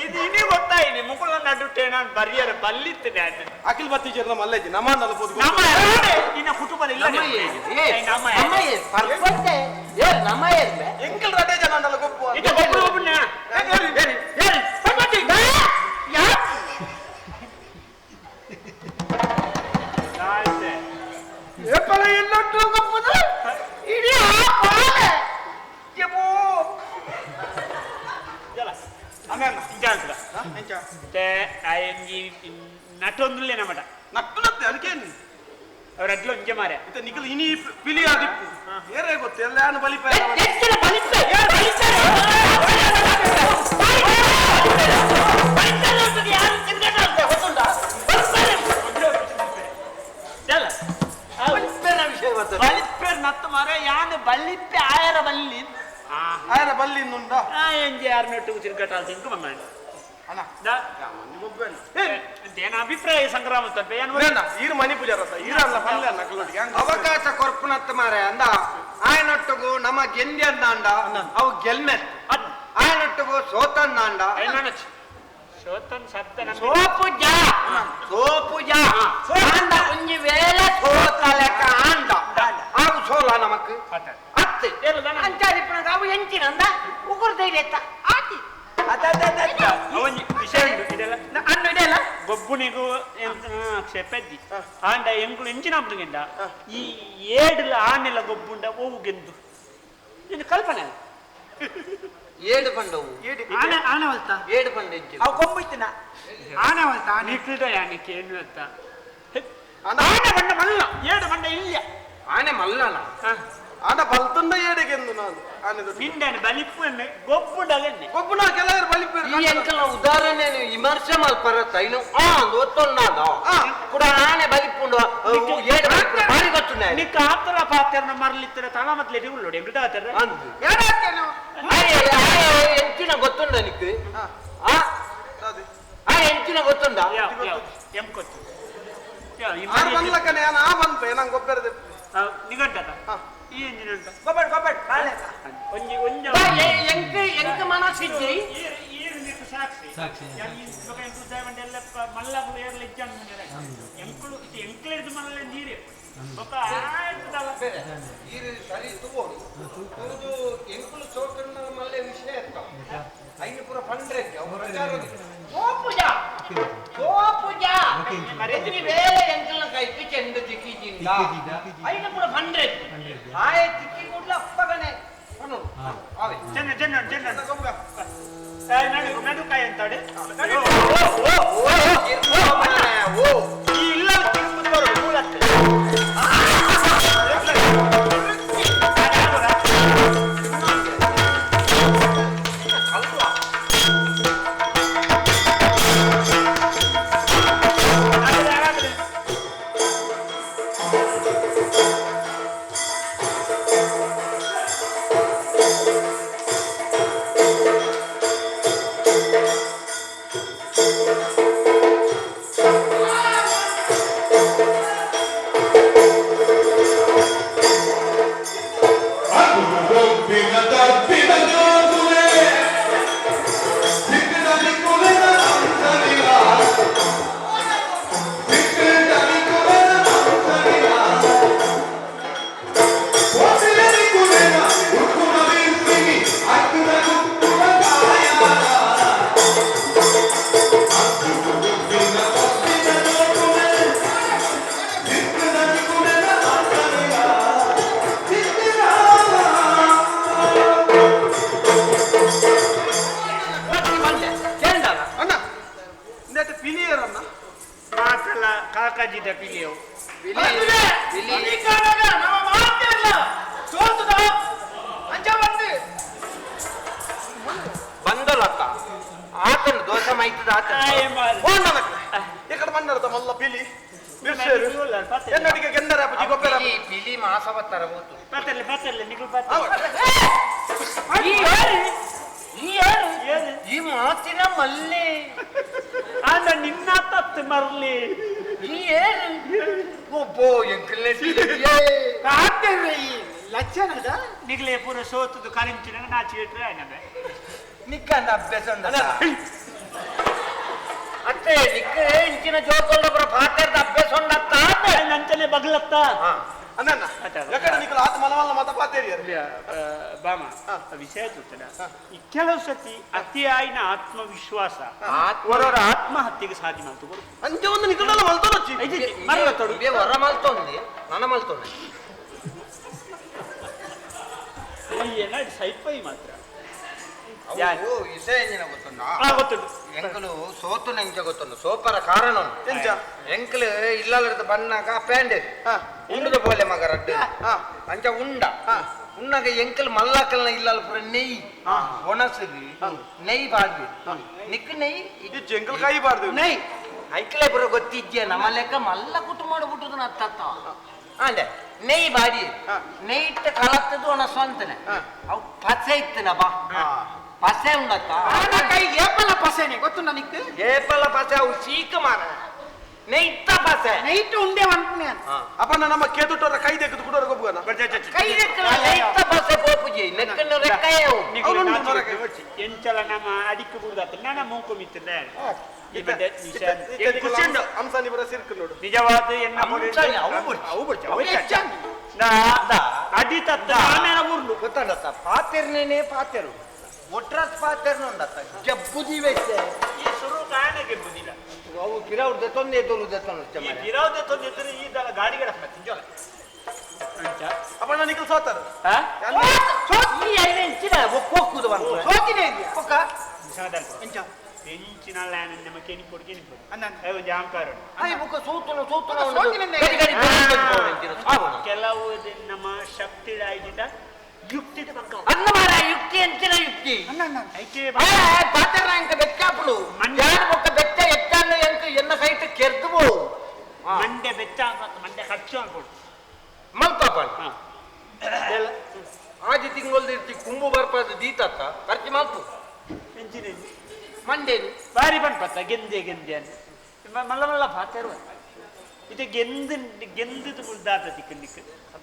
ಇದು ಇನಿ ಗೊತ್ತಾಯಿನಿ ಮುಕುಳ ನಡುಟೆ ನಾನು ಬರಿಯರ ಬಲ್ಲಿತ್ತು ನಾನು ಅಖಿಲ್ ಬತ್ತಿ ಮಲ್ಲೇಜಿ ನಮ್ಮ ನಲ್ಬೋದು ನಮ್ಮ ನಿನ್ನ ಕುಟುಂಬದ ಇಲ್ಲ ನಮ್ಮ ನಮ್ಮ ಎಂಕಲ್ ರಡೆ ಜನ ಅಂಡಲ್ಲ ಗೊಬ್ಬು ಇದು ಗೊಬ್ಬು ಒಬ್ಬನ ಏಪಲ ಎಲ್ಲೊಟ್ಟು ಗೊಬ್ಬುದು ಇಡೀ ಆ ಬಾಲೆ ಎಬೋ ನಟೊಂದುಲ್ಲೆ ನಮಟ ನಟ್ಟು ನತ್ತೆ ಅದಕ್ಕೇನು ಅವ್ರ ಅಡ್ಲ ಒಂಜೆ ಮಾರೆ ಇತ್ತ ನಿಕಲ್ ಇನಿ ಪಿಲಿ ಆದಿಪ್ಪು ಏರೇ ಗೊತ್ತು ಎಲ್ಲ ಯಾನು ಬಲಿಪ ಬಲಿಪ್ಪೆರ್ ನತ್ತು ಮಾರೆ ಯಾನು ಬಲಿಪ್ಪೆ ಆಯರ ಬಲ್ಲಿ ಆಯರ ಬಲ್ಲಿ ಇನ್ನುಂಡ ಎಂಜೆ ಯಾರನ್ನೊಟ್ಟು ತಿರ್ಗಟಾಲ್ ತಿಂಕು ಮಮ್ಮ ಅಣ್ಣ ಏನ ಅಭಿಪ್ರಾಯ ಸಂಗ್ರಾಮ ತಪ್ಪೆ ಏನು ಈರು ಮಣಿ ಪೂಜಾರತ್ತ ಈರಲ್ಲ ಪಲ್ಲೆ ಅಲ್ಲ ಕಲ್ಲೊಟ್ಟಿಗೆ ಅವಕಾಶ ಕೊರ್ಪುನತ್ತ ಮಾರೆ ಅಂದ ಆಯನೊಟ್ಟುಗು ನಮ್ಮ ಗೆಂದಿ ಅಂದಾಂಡ ಅವು ಗೆಲ್ಮೆ ಆಯನೊಟ್ಟುಗು ಸೋತಂದಾಂಡ ಸೋಪುಜ ಸೋಪುಜ ಆಂಡ ಒಂಜಿ ವೇಳೆ ಸೋತಲೆಕ ಆಂಡ ಆವು ಸೋಲ ನಮಕ್ ಅತ್ತೆ ಅಂಚಾದಿಪ್ಪುನಗ ಅವು ಎಂಚಿನಂದ ಉಗುರು ಧೈರ್ಯ ಆತಿ ಒಂಜಿ ವಿಷಯ ಉಂಟು ಇದೆಲ್ಲ ಅನ್ನು ಇದೆಲ್ಲ ಗೊಬ್ಬುನಿಗೂ ಕ್ಷೆಪೆದ್ದಿ ಆಂಡ ಎಂಕುಲು ಎಂಚಿನ ಆಪುಂಡುಗೆಂಡ ಈ ಏಡುಲ ಆನೆಲ ಗೊಬ್ಬುಂಡ ಓವುಗೆಂದು ನಿನ್ನ ಕಲ್ಪನೆ ಅಲ್ಲ. ಏಡು ಪಂಡವು ಆನೆ ಆನೆ ವಲ್ತ ಏಡು ಪಂಡ ಎಂಚಿ ಅವು ಕೊಂಬಿತ್ತಿನ ಆನೆ ವಲ್ತ ಆನೆ ನಿಕ್ಲಿದ ಯಾನಿಕೆ ಏನು ಅಂತ ಆನೆ ಬಂಡ ಮಲ್ಲ ಏಡು ಬಂಡ ಇಲ್ಲ ಆನೆ ಮಲ್ಲನ ಆಂಡ ಬಲ್ತುಂಡ ಏಡಿಗೆಂದು ನಾನು ಆನೆ ದೊಡ್ಡ ನಿಂಡನೆ ಬಲಿಪು ಎಣ್ಣೆ ಗೊಬ್ಬುಂಡಲೆನ್ನೆ ಗೊಬ್ಬುನ ಕೆಲವರು ಬಲಿಪೇರು ಈ ಎಂಕಲ್ನ ಉದಾಹರಣೆ ವಿಮರ್ಶೆ ಮಲ್ಪರ ಇನ್ನು ಆ ಒತ್ತೊಂಡಾದ ಕೂಡ ಆನೆ ಬಲಿಪುಂಡು ಏಡು ಬಲಿಪುಂಡು ಬಾರಿ ಗೊತ್ತುಂಡ ನಿಕ್ಕ ಆತರ ಪಾತ್ರನ ಮರಲಿತ್ತರ ತಲ ಮೊದಲೇ ಉಳ್ಳೋಡಿ ಎಂಕುಟ ಆತರ ಅಂದು ಎಂಚಿನ ಗೊತ್ತುಂಡ ನಿಕ್ ಆ ಆ ಎಂಚಿನ ಗೊತ್ತುಂಡ ಯಾವ ಯಾವ ಎಂಕೊತ್ತು ಯಾವ ಈ ಆರು ಮರಿ ಬನ್ಲಕ್ಕನೆ ನಾನು ಆ ಬಂತು ನಂಗೆ ಗೊಬ್ಬರ ನಿಘಂಟದ ಈ ಎಂಜಿನ ಉಂಟ ಗೊಬ್ಬರ ಗೊಬ್ಬರ ಬಾಳೆ ಒಂಜಿ ಒಂಜಿ ಎಂಕ್ ಎಂಕ್ ಮನಸ್ಸಿಜ್ಜಿ ಈರು ನಿಕ್ಕು ಸಾಕ್ಷಿ ಸಾಕ್ಷಿ. ಯಾನ್ ಈ ಬೊಕ ಎಂಕುಲು ದಾಯವಂಡ ಎಲ್ಲ ಮಲ್ಲಗುಲು ಏರ್ಲ ಇಜ್ಜಾಂಡ್ ಮುಂಜಾನೆ ಎಂಕುಲು ಇತ್ತೆ ಎಂಕ್ಲೆಡ್ದ್ ಮಲ್ಲ ನೀರೇ ಬೊಕ ಆಯ್ತದಲ್ಲ ಈರು ಸರಿ ತೂವೊಡು ತೂದು ಎಂಕುಲು ಸೋತುಂಡ ಮಲ್ಲೆ ವಿಷಯ ಇತ್ತ ಐನು ಪೂರ ಪಂಡ್ರೆ ಅವು ಪ್ರಚಾರ ಸೋಪುಜ ಸೋಪುಜ ಒಂಜಿ ವೇಳೆ ಎಂಕಲ್ನ ಕೈಕ್ ಚೆಂಡು ತಿಕ್ಕಿಜಿಂದ ಐನು ಪೂರ ಪಂಡ್ರೆ ಆಯೆ ತಿಕ್ಕಿ ಕೂಡ್ಲ ಅಪ್ಪಗನೆ ಪನೊಡು ಆವೆ ಚೆನ್ನ ಚೆನ್ನ ಚೆನ್ನ ನಡು ನಡು ಕಾಯಿ ಅಂತಾಡು ಓ ಈ ಇಲ್ಲ ತಿರುಗುದು ಬರೋದು ಮೂಲತ್ತೆ ಅಣ್ಣ ಇಂದೆಟ್ ಪಿಲಿಯರನ್ನ ಮಾತಲ್ಲ ಕಾಕಾಜಿದ ಪಿಲಿಯವು ನಮ್ಮ ಮಾತೇ ಇಲ್ಲ ಸೋತುದ ಅಂಚ ಬಂದು ಬಂದಲಕ್ಕ ಆತನ ದೋಷ ಮಾಯ್ತದ ಆತನ ಎಕಡೆ ಮಣ್ಣರ್ದ ಮಲ್ಲ ಪಿಲಿ ಬಿರ್ಸೇರು ಎನ್ನಡಿಗೆ ಗೆಂದರ ಅಪ್ಪಜಿ ಗೊಬ್ಬರ ಪಿಲಿ ಪಿಲಿ ಮಾಸವ ತರಬಹುದು ಪತ್ತಲೆ ಪತ್ತಲೆ ನಿಗುಲು ಪತ್ತಲೆ ಈ ಯಾರು ಈ ಯಾರು ಈ ಮಾತಿನ ಮಲ್ಲೆ ಆಂಡ ನಿನ್ನ ತತ್ತು ಮರ್ಲಿ ಈ ಏನು ಒಬ್ಬೋ ಎಂಕಲ್ನೆ ಕಾತೇರ್ರೆ ಈ ಲಕ್ಷಣದ ನಿಗ್ಲೆ ಪೂರ ಸೋತುದು ಕರಿಂಚಿನ ನಾಚಿಗೆಟ್ರೆ ಆಯ್ನಬೆ ನಿಕ್ಕಂದ ಅಭ್ಯಾಸ ಉಂಡ ಅತ್ತೆ ನಿಕ್ಕ ಇಂಚಿನ ಜೋಕೊಂಡ ಪಾತ್ರದ ಅಭ್ಯಾಸ ಉಂಡತ್ತ ನಂಚನೆ ಬಗ್ಲತ್ತ ಅಣ್ಣ ಎಕಡೆ ನಿಕಲ ಆತ ಮಲವಲ್ಲ ಮತ ಪಾತೇರಿಯರು ಬಾಮ ವಿಷಯ ತೂತನ ಈ ಕೆಲವು ಸತಿ ಅತಿಯಾಯಿನ ಆತ್ಮವಿಶ್ವಾಸ ಅವರವರ ಆತ್ಮಹತ್ಯೆಗೆ ಸಾಧ್ಯ ಮಾಡ್ತು ಅಂಚೆ ಒಂದು ನಿಕಲಲ್ಲ ಮಲ್ತೊನೊಚ್ಚಿ ಮರಲತ್ತೋಡು ಇವೆ ಹೊರ ಮಲ್ತೊಂದೆ ನನ್ನ ಮಲ್ತೊಂದೆ ಏನಾಯ್ತು ಸೈಪೈ ಮಾತ್ರ ಅವು ವಿಷಯ ಎಂಜಿನ ಗೊತ್ತುಂಡ ಗೊತ್ತುಂಟು ಎಂಕಲು ಸೋತು ನೆಂಚ ಗೊತ್ತುಂಡು ಸೋಪರ ಕಾರಣ ಎಂಚ ಎಂಕಲು ಇಲ್ಲದ ಬನ್ನಾಗ ಪ್ಯಾಂಡ್ ಉಂಡುದ ಪೋಲೆ ಮಗ ರಡ್ಡು ಅಂಚ ಉಂಡ ಉಣ್ಣಾಗ ಎಂಕಲ್ ಮಲ್ಲಾಕಲ್ನ ಇಲ್ಲಲ್ ಪೂರ ನೆಯ್ ಒಣಸುದು ನೆಯ್ ಬಾಡ್ದು ನಿಕ್ ನೆಯ್ ಇಜ್ಜು ಎಂಕಲ್ ಕೈ ಬಾರ್ದು ನೆಯ್ ಐಕ್ಲೆ ಪೂರ ಗೊತ್ತಿಜ್ಜೆ ನಮ್ಮ ಲೆಕ್ಕ ಮಲ್ಲ ಕುಟುಂಬ ಬಿಟ್ಟುದು ನತ್ತ ಅಂಡೆ ನೆಯ್ ಬಾಡಿ ನೆಯ್ಟ ಕಲತ್ತದು ಒಣ ಸ್ವಂತನೆ ಅವು ಪಸೆ ಇತ್ತನ ಬಾ ಪಸೆ ಉಂಡತ್ತ ಕೈ ಏಪಲ ಪಸೆನೆ ಗೊತ್ತು ನನಗೆ ಏಪಲ ಪಸೆ ಅವು ಸೀಕ ಮಾರ ನೆಯ್ತ ಬಸೆ ನೈಟ್ ಉಂಡೆ ಮನ್ಪುನೆ ಅಪ್ಪಣ್ಣ ನಮ್ಮ ಕೇದುಟ್ಟವರ ಕೈ ದೆಕ್ಕದು ಕುಡೋರ ಗೊಬ್ಬುಗನ ಕೈ ದೆಕ್ಕಲ ನೆಯ್ತ ಬಸೆ ಪೋಪುಜಿ ನೆಕ್ಕನ ರೆಕ್ಕಯೋ ಎಂಚಲ ನಮ್ಮ ಅಡಿಕ್ಕು ಬುಡ್ದಾತ ನಾನ ಮೂಕು ಮಿತ್ತಂದೆ ಅಂಸಾನಿ ಬರ ಸಿರ್ಕು ನೋಡು ನಿಜವಾದ ಎನ್ನ ಅಡಿ ತತ್ತ ಆಮೇಲೆ ಊರ್ಲು ಗೊತ್ತಂಡತ್ತ ಪಾತೆರ್ನೇನೆ ಪಾತೆರು ಒಟ್ರಾಸ್ ಪಾತೆರ್ನುಂಡತ್ತ ಜಬ್ಬುದಿ ವೆಚ್ಚೆ ಈ ಸುರು ಕಾರಣಕ್ಕೆ ಬುದಿಲ್ಲ ಅವು ಪಿರೌಡ್ದೆ ತೊಂದೆ ತೊಲುದೆ ತೊಂದೆ ಈ ಪಿರೌಡ್ದೆ ತೊಂದೆ ಇದ್ರೆ ಈ ದಲ ಗಾಡಿಗಳ ತಿಂಜೋಲ ಅಪ್ಪಣ್ಣ ನಿಖಲ್ ಸೋತಾರ ಈ ಐದು ಇಂಚಿನ ಒಕ್ಕೋಕ್ಕುದು ಬಂತು ಸೋತಿನೇ ಒಕ್ಕ ಎಂಚಿನ ನಮ್ಮ ಕೆನಿ ಕೊಡು ಕೆನಿ ಕೊಡು ಒಂಜಿ ಅಹಂಕಾರ ಬುಕ್ಕ ಸೋತುನ ಸೋತುನ ಕೆಲವು ನಮ್ಮ ಶಕ್ತಿ ಆಯ್ತಿದ್ದ ಯುಕ್ತಿ ಅನ್ನ ಮಾರ ಯುಕ್ತಿ ಅಂಚಿನ ಯುಕ್ತಿ ಪಾತ್ರ ಅಂಕ ಬೆಚ್ಚಾಪುಡು ಯಾರು ಬೊಕ್ಕ ಬೆಚ್ಚ ಎಚ್ಚಾನ ಎಂಕ ಎನ್ನ ಸೈಟ್ ಕೆರ್ದು ಮಂಡೆ ಬೆಚ್ಚ ಮಂಡೆ ಖರ್ಚು ಅನ್ಕೊಡು ಮಲ್ತಾಪ ಆಜಿ ತಿಂಗೊಳ್ದಿರ್ತಿ ಕುಂಬು ಬರ್ಪದ ದೀತತ್ತ ಖರ್ಚು ಮಲ್ಪು ಎಂಚಿನ ಮಂಡೇನು ಬಾರಿ ಪನ್ಪತ್ತ ಗೆಂದೆ ಗೆಂದೆ ಅಂತ ಮಲ್ಲ ಮಲ್ಲ ಪಾತೆರುವ ಇದು ಗೆಂದು ಗೆಂದು ಮುಳ್ದಾತ ತಿಕ್ಕ ನಿಕ್ಕ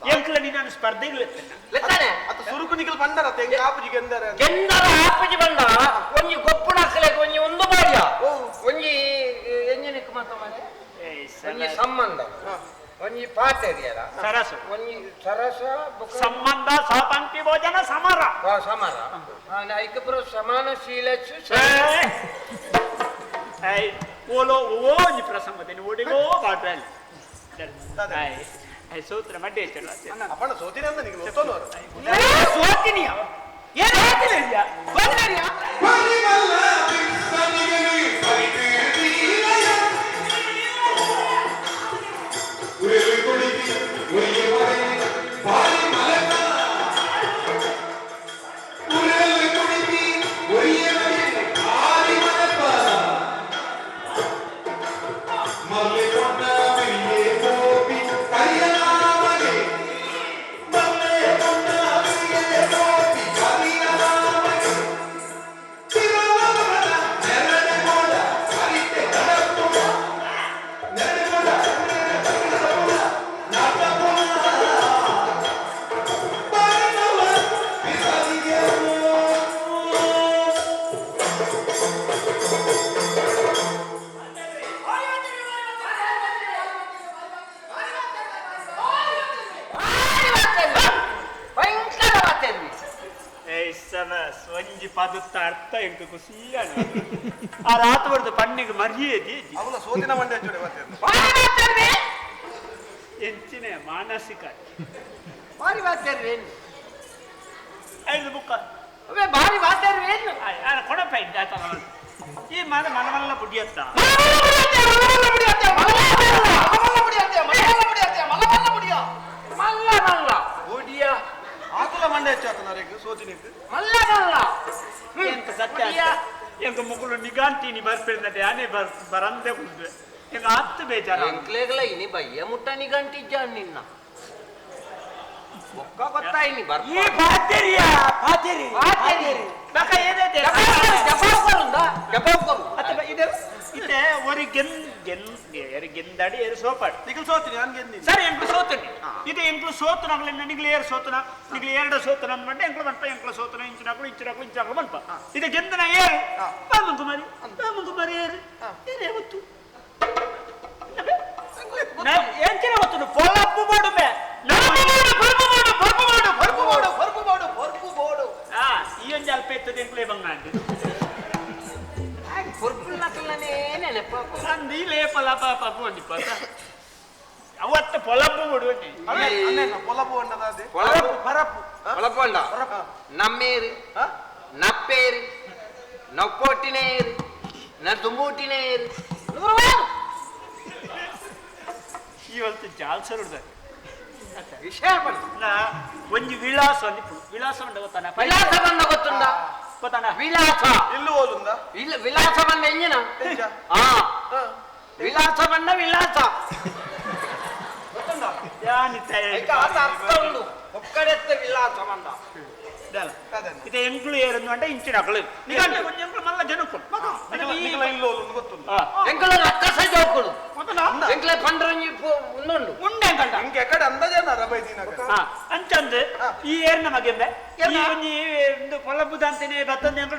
ಎಂಕ್ಲ ನೀನು ಸ್ಪರ್ಧೆಗಳು ಲೆತ್ತಾನೆ ಅತ್ತ ಸುರುಕು ನಿಖಲ್ ಬಂದರತ್ತ ಎಂಕ ಆಪುಜಿ ಗೆಂದರ ಗೆಂದರ ಆಪುಜಿ ಬಂದ ಒಂಜಿ ಗೊಪ್ಪುಣ ಹಾಕಲೆಗ್ ಒಂಜಿ ಒಂದು ಬಾರಿಯ ಒಂಜಿ ಎಂಜಿನಿಕ್ ಮಾತ ಮಾರೆ ಒಂಜಿ ಸಂಬಂಧ ಒಂಜಿ ಪಾತೆರಿಯರ ಸರಸು ಒಂಜಿ ಸರಸ ಸಂಬಂಧ ಸಹಪಂಕ್ತಿ ಭೋಜನ ಸಮರ ಸಮರ ಐಕಪುರ ಸಮಾನಶೀಲ ಓಲೋ ಓಂಜಿ ಪ್ರಸಂಗ ಒಡಿಗೋ ಬಾಟ್ರಲ್ಲಿ ಸೂತ್ರ ಮಡ್ಡೆ ಅಪ್ಪಣ್ಣ ಸೋತಿನ ಅಂತ ನಿಖಲ್ ಒತ್ತೋನವರು ಸೋತಿನಿಯ ಏನು ಸೋತಿನಿಯ ಒಂಜಿ ಪದತ್ತ ಅರ್ಥ ಎಂಕ ಖುಷಿ ಆ ರಾತ್ ಬಡ್ದು ಪಣ್ಣಿಗೆ ಮರ್ಯಾದೆ ಅವನ ಸೋತಿನ ಮಂಡೆ ಎಂಚಿನ ಮಾನಸಿಕ ಭಾರಿ ವಾದ್ಯರ್ವೇನು ಐದು ಬುಕ್ಕ ಅವೇ ಭಾರಿ ವಾದ್ಯರ್ವೇನು ಕೊಡಪ್ಪ ಇದ್ದ ಈ ಮನ ಮನಮಲ್ಲ ಬುಡಿಯತ್ತ ಮಲ್ಲ ಮಲ್ಲ ಬುಡಿಯ ಆತುಲ ಮಂಡೆ ಹೆಚ್ಚಾತನ ಸೋತಿನಿಕ್ ಮಲ್ಲ ಮಲ್ಲ ಎಂತ ಸತ್ಯ ಎಂಕ ಮುಗುಳು ನಿಗಾಂತೀನಿ ಬರ್ಪಿರ್ನದೆ ಆನೆ ಬರಂದೆ ಉಂಟು ಎಂಕ ಹತ್ತು ಬೇಜಾರ ಎಂಕ್ಲೆಗ್ಲ ಇನಿ ಬಯ್ಯ ಮುಟ್ಟ ನಿಗಂಟಿದ್ದ ನಿನ್ನ ಒಕ್ಕ ಗೊತ್ತಾಯಿನಿ ಬರ್ ಈ ಪಾತೆರಿಯ ಪಾತೆರಿ ಪಾತೆರಿ ಬಕ ಏದೇ ಜಪಾವ್ ಕರುಂದ ಜಪಾವ್ ಕರು ಅತ್ತ ಇದೆ ಇದೆ ಒರಿ ಗೆನ್ ಗೆನ್ ಎರು ಗೆಂದಡಿ ಎರು ಸೋಪಾಡು ನಿಖಲ್ ಸೋತಿನಿ ನಾನು ಗೆಂದಿನಿ ಸರಿ ಎಂಕ್ಲು ಸೋತನಿ ಇದು ಎಂಕ್ಲು ಸೋತು ನಗ್ಲ ನಿಗ್ಲು ಏರು ಸೋತನ ನಿಗ್ಲು ಎರಡು ಸೋತನ ಅಂದ್ಮಂಡೆ ಎಂಕ್ಲು ಬಂಪ ಎಂಕ್ಲು ಸೋತನ ಇಂಚಿನಾಕ್ಲು ಇಂಚಿನಾಕ್ಲು ಇಂಚಿನಾಕ್ಲು ಬಂಪ ಇದು ಗೆಂದನ ಏರು ಬಾಮನ್ ಕುಮಾರಿ ಬಾಮನ್ ಕುಮಾರಿ ಏರು ಏರೇ ಗೊತ್ತು ಎಂಚಿನ ಗೊತ್ತು ಪೊಲಪ್ಪು ಮಾಡುವೆ ಈ ಒಂಜಿ ಅಲ್ಪ ಎತ್ತದ ಎಂಕ್ಲೇ ಬಂಗಾಂಡು ಅಂದು ಲೇಪಲ ಪಾಪ ಪೋಂಡಿ ಅವತ್ತ ಪೊಲಪ್ಪು ಬಿಡುವನಿ ಪೊಲಪ್ಪು ಅಂಡದ ಪರಪ್ಪು ಪೊಲಪ್ಪು ಅಂಡ ನಮ್ಮೇರು ನಪ್ಪೇರು ನಪ್ಪೊಟ್ಟಿನೇರು ನದುಂಬೂಟಿನೇರು ಇವತ್ತು ಜಾಲ್ಸರ್ ವಿಷಯ ಒಂಜಿ ವಿಳಾಸ ವಿಳಾಸ ಉಂಡ ಗೊತ್ತಾನ ವಿಳಾಸ ಬಂದ ಗೊತ್ತುಂಡ ಗೊತ್ತಾನ ವಿಳಾಸ ಇಲ್ಲು ಓಲುಂದ ಇಲ್ಲ ವಿಳಾಸ ಬಂದ ಎಂಜಿನ ಹಾ ವಿಳಾಸ ಬಂದ ವಿಳಾಸ ಗೊತ್ತುಂಡ ಅರ್ಥ ಉಂಡು ಒಕ್ಕಡೆತ್ತ ವಿಳಾಸ ಬಂದ ಇದು ಎಂಕ್ಲು ಏರನ್ನು ಅಂಡ ಇಂಚಿನ ಅಕಲು ಎಂಕ್ಲು ಮಲ್ಲ ಜನಕ್ಕೂ ಗೊತ್ತುಂಡು ಎಂಕುಲು ರಕ್ಕಸ ಜೋಕುಲು ಎಂಕ್ಲೆ ಪಂಡ್ರಂಜಿ ಉಂದುಂಡು ಉಂಡೆ ಕಂಡ ಹಿಂಗೆ ಕಡೆ ಅಂದಾಜನ ರಬೈದಿನ. ಅಂಚಂದು ಈ ಏರ್ನ ಮಗೆಂಬೆ ಈ ಒಂಜಿ ಒಂದು ಕೊಲಬುದಂತನೇ ಬತ್ತಂದೆ ಎಂದೆ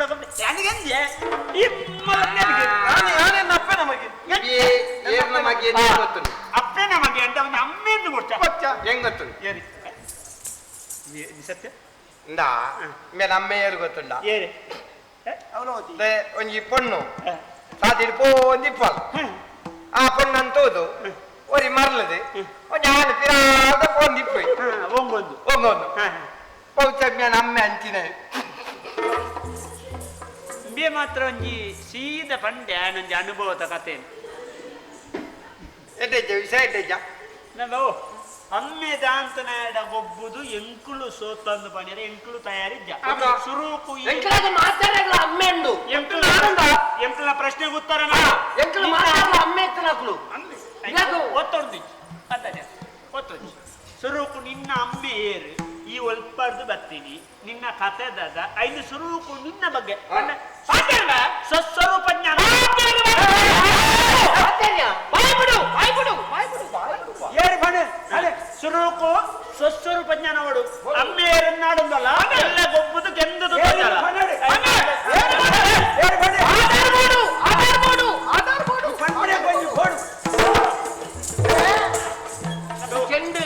ಈ ನಾನು ಯಾನೇನು ಅಪ್ಪೆ ನಮಗೆ ಏರ್ನ ಮಗೆ ಗೊತ್ತುಂಡು. ಅಪ್ಪನ ಮಗೆ ಅಂತ ಅವನ ಅಮ್ಮೆಂದು ಕೊಡ್ತ ಹೆಂಗ್ ಗೊತ್ತುಂಡು? ಏರಿ ಸತ್ಯ. ಇಂದಾ ಮೇಲೆ ಅಮ್ಮ ಏರು ಗೊತ್ತುಂಡ? ಏರಿ. ಒಂಜಿ ಪೊಣ್ಣು ಸಾದಿಡ್ ಪೋಂದಿಪ್ಪಲ್. ಆ ಪೊಣ್ಣು ಅಂತೋದು ಒರಿ ಮರ್ಲದೆ ಒಂಜಿ ಆನು ಪಿರಾದ ಪೋಂದಿಪ್ಪು. ಒಂಗೊಂದು ಒಂಗೊಂದು ಪೌಚ ಅಮ್ಮೆ ಅಂಚಿನ. ಇಂಬೆ ಮಾತ್ರ ಒಂಜಿ ಸೀದ ಪಂಡೆ ಒಂಜಿ ಅನುಭವದ ಕತೆ. ಎಡ್ಡೆಜ್ಜ ವಿಷಯ ಎಡ್ಡೆಜ್ಜ. ನಾವು ಅಮ್ಮೆ ದಾಂತನಾಡ ಒಬ್ಬುದು ಎಂಕುಲು ಸೋತಂದು ಪಂಡ್ರೆ ಎಂಕುಲು ತಯಾರಿದ್ದ ಸುರೂಕು. ಮಾತಾಡಲ್ಲ ಅಮ್ಮೆ ಉಂಡು. ಎಂಕುಲ ಪ್ರಶ್ನೆಗೆ ಉತ್ತರ ಎಂಕುಲು ಮಾತಾಡಲ್ಲ ಅಮ್ಮೆ ಎತ್ತನಕ್ಲು ಒತ್ತೊಂದು ಅದೇ ಒತ್ತೊಂದು ಸುರೂಕು ನಿನ್ನ ಅಮ್ಮೆ ಏರು ಈ ಒಲ್ಪರ್ದು ಬರ್ತೀನಿ ನಿನ್ನ ಕತೆ ದಾದ ಐದು ಸುರೂಕು ನಿನ್ನ ಬಗ್ಗೆ ಸ್ವಸ್ವರೂಪ ಜ್ಞಾನ. ಸುರೂಕು ಸ್ವಸ್ವರೂಪ ಜ್ಞಾನವಡು ಅಮ್ಮೆ ಏರನ್ನಾಡೊಂದಲ್ಲ ಎಲ್ಲ ಗೊಬ್ಬುದು ಕೆಂದದು. ಚೆಂಡು.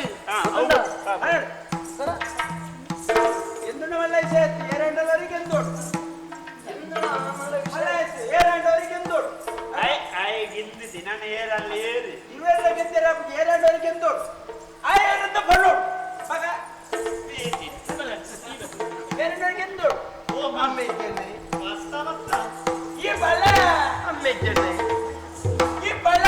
ನಾನು ಏರಲ್ಲಿ ಏರಿ ಇವೆಲ್ಲ ಗೆದ್ದರೆ ಏರಾಂಡವರಿಗೆ ಗೆದ್ದೋಡು ಆ ಏರಂತ ಬಳ್ಳೋಡು ಮಗ ಏರಂಡವರಿಗೆ ಗೆದ್ದೋಡು. ಅಮ್ಮೆ ಇದ್ದೇನೆ ಈ ಬಳ್ಳ ಅಮ್ಮೆ ಇದ್ದೇನೆ ಈ ಬಳ್ಳ.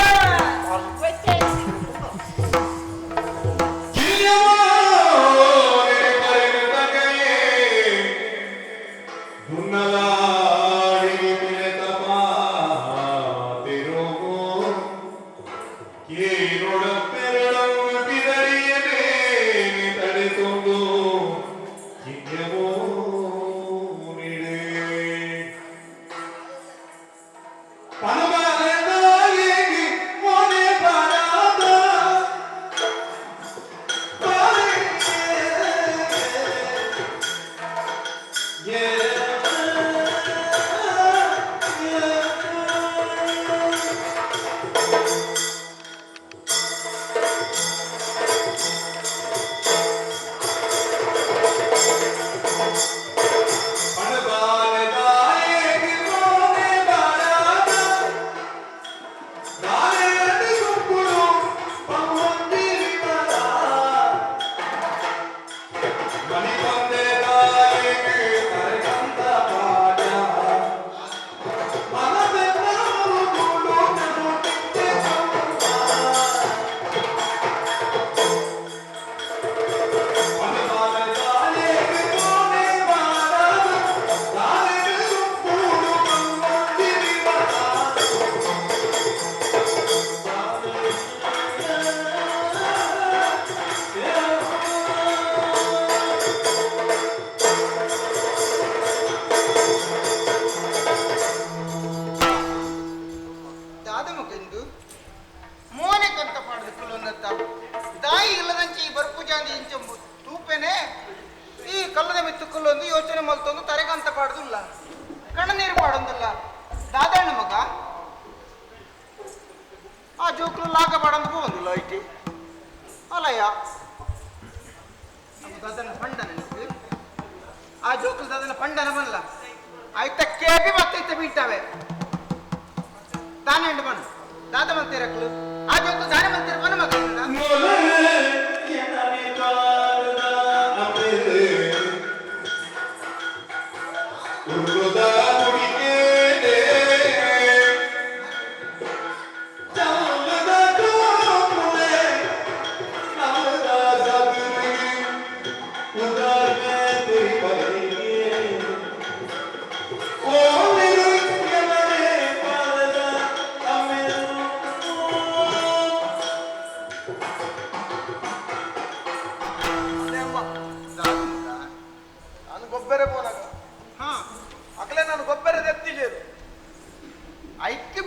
Oh,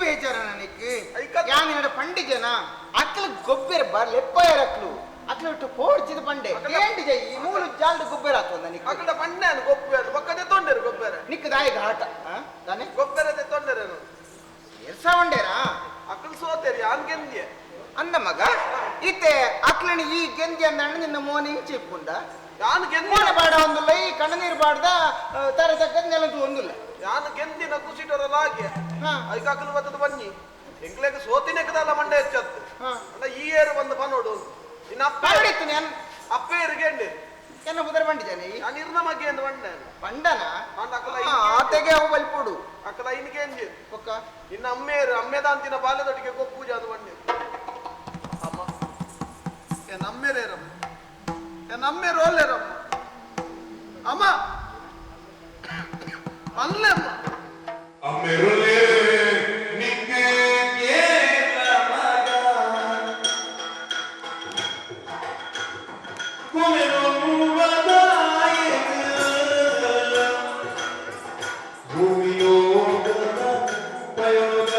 ಬೇಜಾರ ನನಗೆ ಯಾನ್ ಪಂಡಿಜನ ಅಕ್ಲು ಗೊಬ್ಬರ ಬರ್ ಲೆಪ್ಪಯರ್ ಅಕ್ಲು ಅಕ್ಲು ಇಟ್ಟು ಪೋಡ್ಚಿದ ಪಂಡೆ ఏంటి ಜೈ ಈ ಮೂಲು ಜಾಲ್ಡ್ ಗೊಬ್ಬರ ಆತು ನನಗೆ ಅಕಡ ಪಂಡೆ ಅನು ಗೊಬ್ಬರ ಬೊಕ್ಕದೆ ತೊಂಡೆರು ಗೊಬ್ಬರ ನಿಕ್ ದಾಯಿ ಘಾಟ ದಾನೆ ಗೊಬ್ಬರ ತೊಂಡೆರೇನು ಎರ್ಸ ಒಂಡೇರಾ ಅಕಲ್ ಸೋತೇರಿ ಯಾನ್ ಗೆಂದಿಯೆ ಅಂದ ಮಗ ಇತ್ತೆ ಅಕ್ಲನಿ ಈ ಗೆಂದಿ ಅಂದ ನಿನ್ನ ಮೋನ ಇಂಚಿ ಇಪ್ಪುಂಡ ಯಾನ್ ಗೆಂದಿ ಮೋನೆ ಬಾಡ ಒಂದುಲ್ಲ ಈ ಕಣ್ಣನೀರು ಬಾಡ್ದ ತರ ತಕ್ಕದ ನೆಲಂತು ಒಂದುಲ್ಲ ಯಾನ್ ಗೆಂದಿನ ಖುಷಿಟೊರಲ್ಲ ಹಾಗೆ ಐಕ ಅಕಲ್ ಬತ್ತದ ಬನ್ನಿ ಎಂಕ್ಲೆಗ್ ಸೋತಿನೆಕದಲ್ಲ ಮಂಡೆ ಹೆಚ್ಚತ್ತು ಅಂಡ ಈ ಏರು ಬಂದು ಪನೋಡು ಇನ್ನ ಅಪ್ಪ ಅಪ್ಪೇರು ಗೆಂಡೆ ಎನ್ನ ಪುದರ್ ಬಂಡಿದ್ದಾನೆ ನಾನು ಇರ್ನ ಬಗ್ಗೆ ಎಂದು ಬಂಡೆ ಬಂಡನ ಅಂಡ ಅಕಲ ಆತೆಗೆ ಅವು ಬಲ್ಪುಡು ಅಕಲ ಇನ್ಗೆ ಎಂಜಿ ಒಕ್ಕ ಇನ್ನ ಅಮ್ಮೇರು ಅಮ್ಮೇದಾಂತಿನ ಬಾಲ್ಯದೊಟ್ಟಿಗೆ ಗೊಪ್ಪೂಜೆ ಅದು ಬಂಡೆ ಅಮ್ಮ ಏನ್ ಅಮ್ಮೇರೇರಮ್ಮ ಏನ್ ಅಮ್ಮೇರು ಒಲ್ಲೇರಮ್ಮ ಅಮ್ಮ ಅಲ್ಲೇಮ್ಮ ಅಮ್ಮೆರುಲೇ ನಿಕ್ಕೆ ಕೇಳ ಮಗ ಭೂಮಿಯೋಗದ ಪ್ರಯೋಗ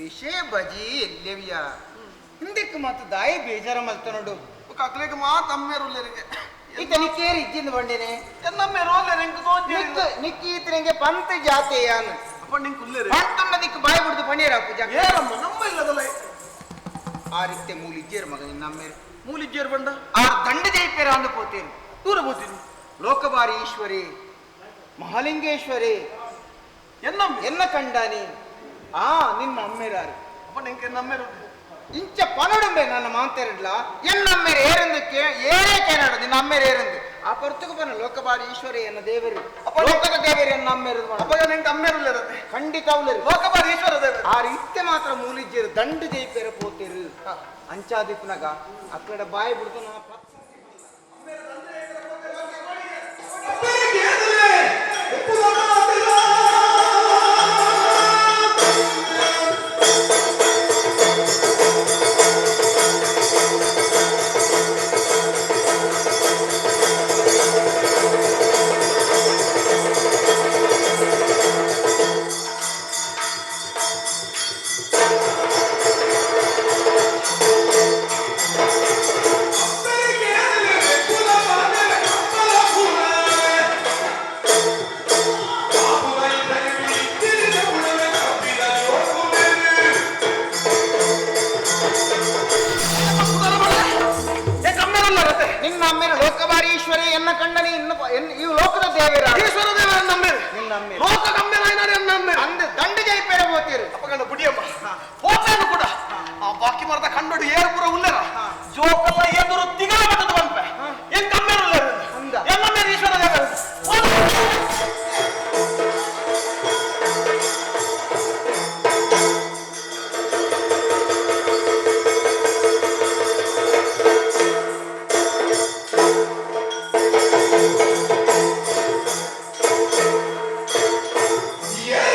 ವಿಷಯ ಬಜಿ ಎಲ್ಲೆವಿಯ ಹಿಂದಕ್ಕೆ ಮಾತು ದಾಯಿ ಬೇಜಾರ ಮಲ್ತ ನೋಡು ಅಕ್ಲೆಗ್ ಮಾತ್ ಅಮ್ಮೇರುಲ್ಲೇರಿಗೆ ಈತ ನಿಕ್ಕೇರಿ ಇಜ್ಜಿಂದ ಬಂಡೇನೆ ಎನ್ನಮ್ಮೇರು ಒಲ್ಲೇರು ಎಂಕ್ ತೋಂಜಿ ನಿಕ್ಕಿ ಈತನಿಗೆ ಪಂತ ಜಾತೆಯಾನ್ ಅಪ್ಪ ನಿಂಕ್ ಉಲ್ಲೇರು ಪಂತನ್ನ ದಿಕ್ಕು ಬಾಯಿ ಬಿಡ್ದು ಪಣೀರ ಪೂಜಾ ಏರಮ್ಮ ನಮ್ಮ ಇಲ್ಲದಲ್ಲ ಆ ರೀತಿ ಮೂಲಿಜ್ಜೇರು ಮಗ ನಿನ್ನಮ್ಮೇರು ಮೂಲಿಜ್ಜೇರು ಬಂಡ ಆ ದಂಡ ಜೈಪೇರ ಅಂದು ಪೋತೇನು ದೂರ ಪೋತೀನಿ ಲೋಕಬಾರಿ ಈಶ್ವರಿ ಮಹಾಲಿಂಗೇಶ್ವರಿ ಎನ್ನಮ್ಮ ಎನ್ನ ಕಂಡಾನಿ ಆ ನಿನ್ನ ಅಮ್ಮೇರಾರು ಅಪ್ಪ ನಿಂಗೆ ನಮ್ಮೇರು ಇಂಚ ಪನಡುಂಬೆ ನನ್ನ ಮಾಂತೇರಿಡ್ಲ ಎನ್ನಮ್ಮೇರು ಏರೆಂದು ಏರೇ ಕೇನಾಡು ನಿನ್ನ ಅಮ್ಮೇರು ಏರೆಂದು ಆ ಪರ್ತುಕು ಬನ್ನ ಲೋಕಬಾರಿ ಈಶ್ವರಿ ಎನ್ನ ದೇವರು ಲೋಕದ ದೇವರು ಎನ್ನ ಅಮ್ಮೇರು ಅಪ್ಪ ನಿಂಗೆ ಅಮ್ಮೇರು ಖಂಡಿತ ಉಲ್ಲೇರು ಲೋಕಬಾರಿ ಈಶ್ವರ ದೇವರು ಆ ರೀತಿ ಮಾತ್ರ ಮೂಲಿಜ್ಜೇರು ದಂಡು ಜೈಪೇರ ಪೋತೇರು ಅಂಚಾದಿಪ್ಪನಾಗ ಅಕ್ಕಡ ಬಾಯಿ ಬಿಡ್ದು ನಾ ನಿನ್ನ ಅಮ್ಮೇರು ಲೋಕಬಾರೀಶ್ವರಿ ಎನ್ನ ಕಂಡನಿ ಇನ್ನು ಈ ಲೋಕದ ದೇವರ ಈಶ್ವರ ದೇವರ ನಮ್ಮೇರು ನಿನ್ನ ಅಮ್ಮೇರು ಲೋಕ ಕಮ್ಮೇರಾಯನ ಅಂದ ದಂಡ ಜೈಪೇರ ಹೋತೀರು ಅಪ್ಪ ಕಂಡ ಬುಡಿಯಮ್ಮ ಹೋಗ್ತಾನು ಕೂಡ ಆ ಬಾಕಿ ಮರದ ಕಂಡೋಡು ಏರು ಪೂರ ಉಲ್ಲೇರ ಜೋಕಲ್ಲ ಎದುರು ತಿಗಲ ಮಟ್ಟದ ಬಂಪೆ ಏನ್ ಕಮ್ಮೇರು ಉಲ್ಲೇರು ಎಲ್ಲ ಮೇಲೆ ಈಶ್ವರ ದೇವರು Yeah!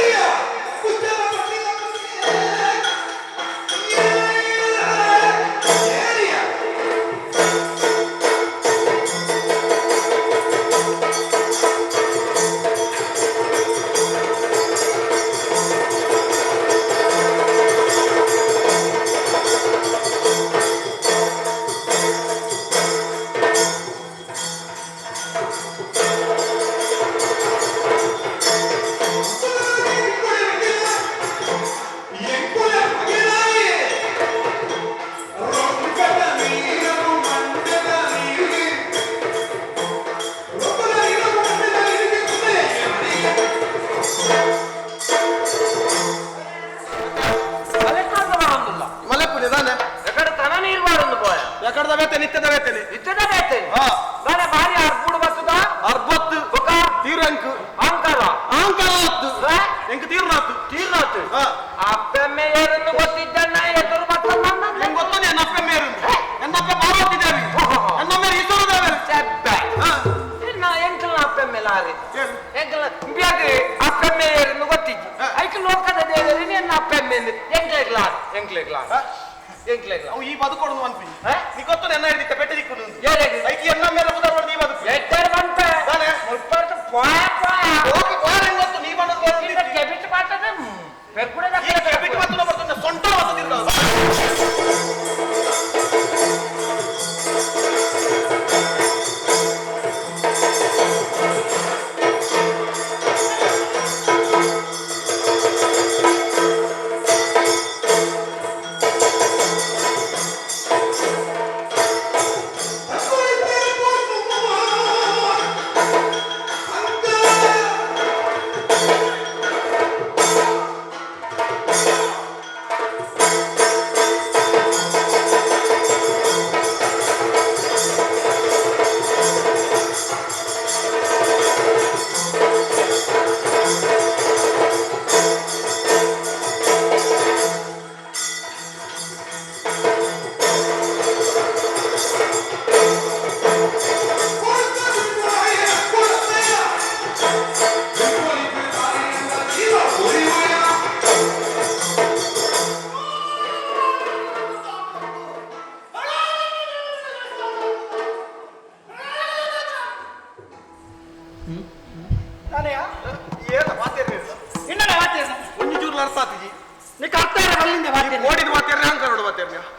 ತೀವ್ರಂಕ್ ಅಂಕಲ ಆಂಕಲ ಆತ್ತು ಎಂಕ್ ತೀರ್ನಾತು ತೀರ್ನಾತು ಅಪ್ಪೆಮ್ಮೆ ಏರನ್ನು ಗೊತ್ತಿದ್ದಣ್ಣ ಎದುರು ಬತ್ತ ಎಂಗ್ ಗೊತ್ತಾನೆ ನನ್ನ ಅಪ್ಪೆಮ್ಮೆ ಏರು ನನ್ನ ಅಪ್ಪೆ ಪಾರ್ವತಿ ದೇವಿ ನನ್ನ ಅಮ್ಮ ಈಶ್ವರ ದೇವರು ಚೆಬ್ಬೆ ಇನ್ನ ಎಂಕಲ್ನ ಅಪ್ಪೆಮ್ಮೆ ಲಾರಿ ಎಂಕಲ್ನ ಇಂಬಿಯಾಗ ಅಪ್ಪೆಮ್ಮೆ ಏರನ್ನು ಗೊತ್ತಿಜ್ಜಿ ಐಕ್ ಲೋಕದ ದೇವರು ನಿನ್ನ ಅಪ್ಪೆಮ್ಮೆ ಎಂಕ್ಲೆಗ್ಲಾರ್ ಎಂಕ್ಲೆಗ್ಲಾರ್ ಎಂಕ್ಲೆಗ್ಲಾರ್ ಅವು ಈ ಬದುಕೊಡು ಅನ್ಪಿ ನೀ ಗೊತ್ತು ನನ್ನ ಹಿಡಿತ ಪೆಟ್ಟೆ ದಿಕ್ಕು ಏರೆಗ್ ಐಕ್ ಎನ್ನ ಮೇಲೆ ಬುದಾರ್ ನೀ ಬದುಕು ಎಟ್ಟರ್ ಬಂತೆ ತಾನೆ ಮುಲ್ಪರ್ದು ಪೋಯ ಪೋಯ ಹೋಗಿ ಪೋಯ ಹೆಂಗ್ ಗೊತ್ತು ನೀ ಬಂದದ್ದು ಬರೋದು ಕೆಬಿಟ್ ಮಾತದ ಪೆರ್ಕುಡೆ ಈ ಕೆಬಿಟ್ ಮಾತು ಬರ್ತದೆ ಸೊಂಟ ಬರ್ತದಿಲ್ಲ.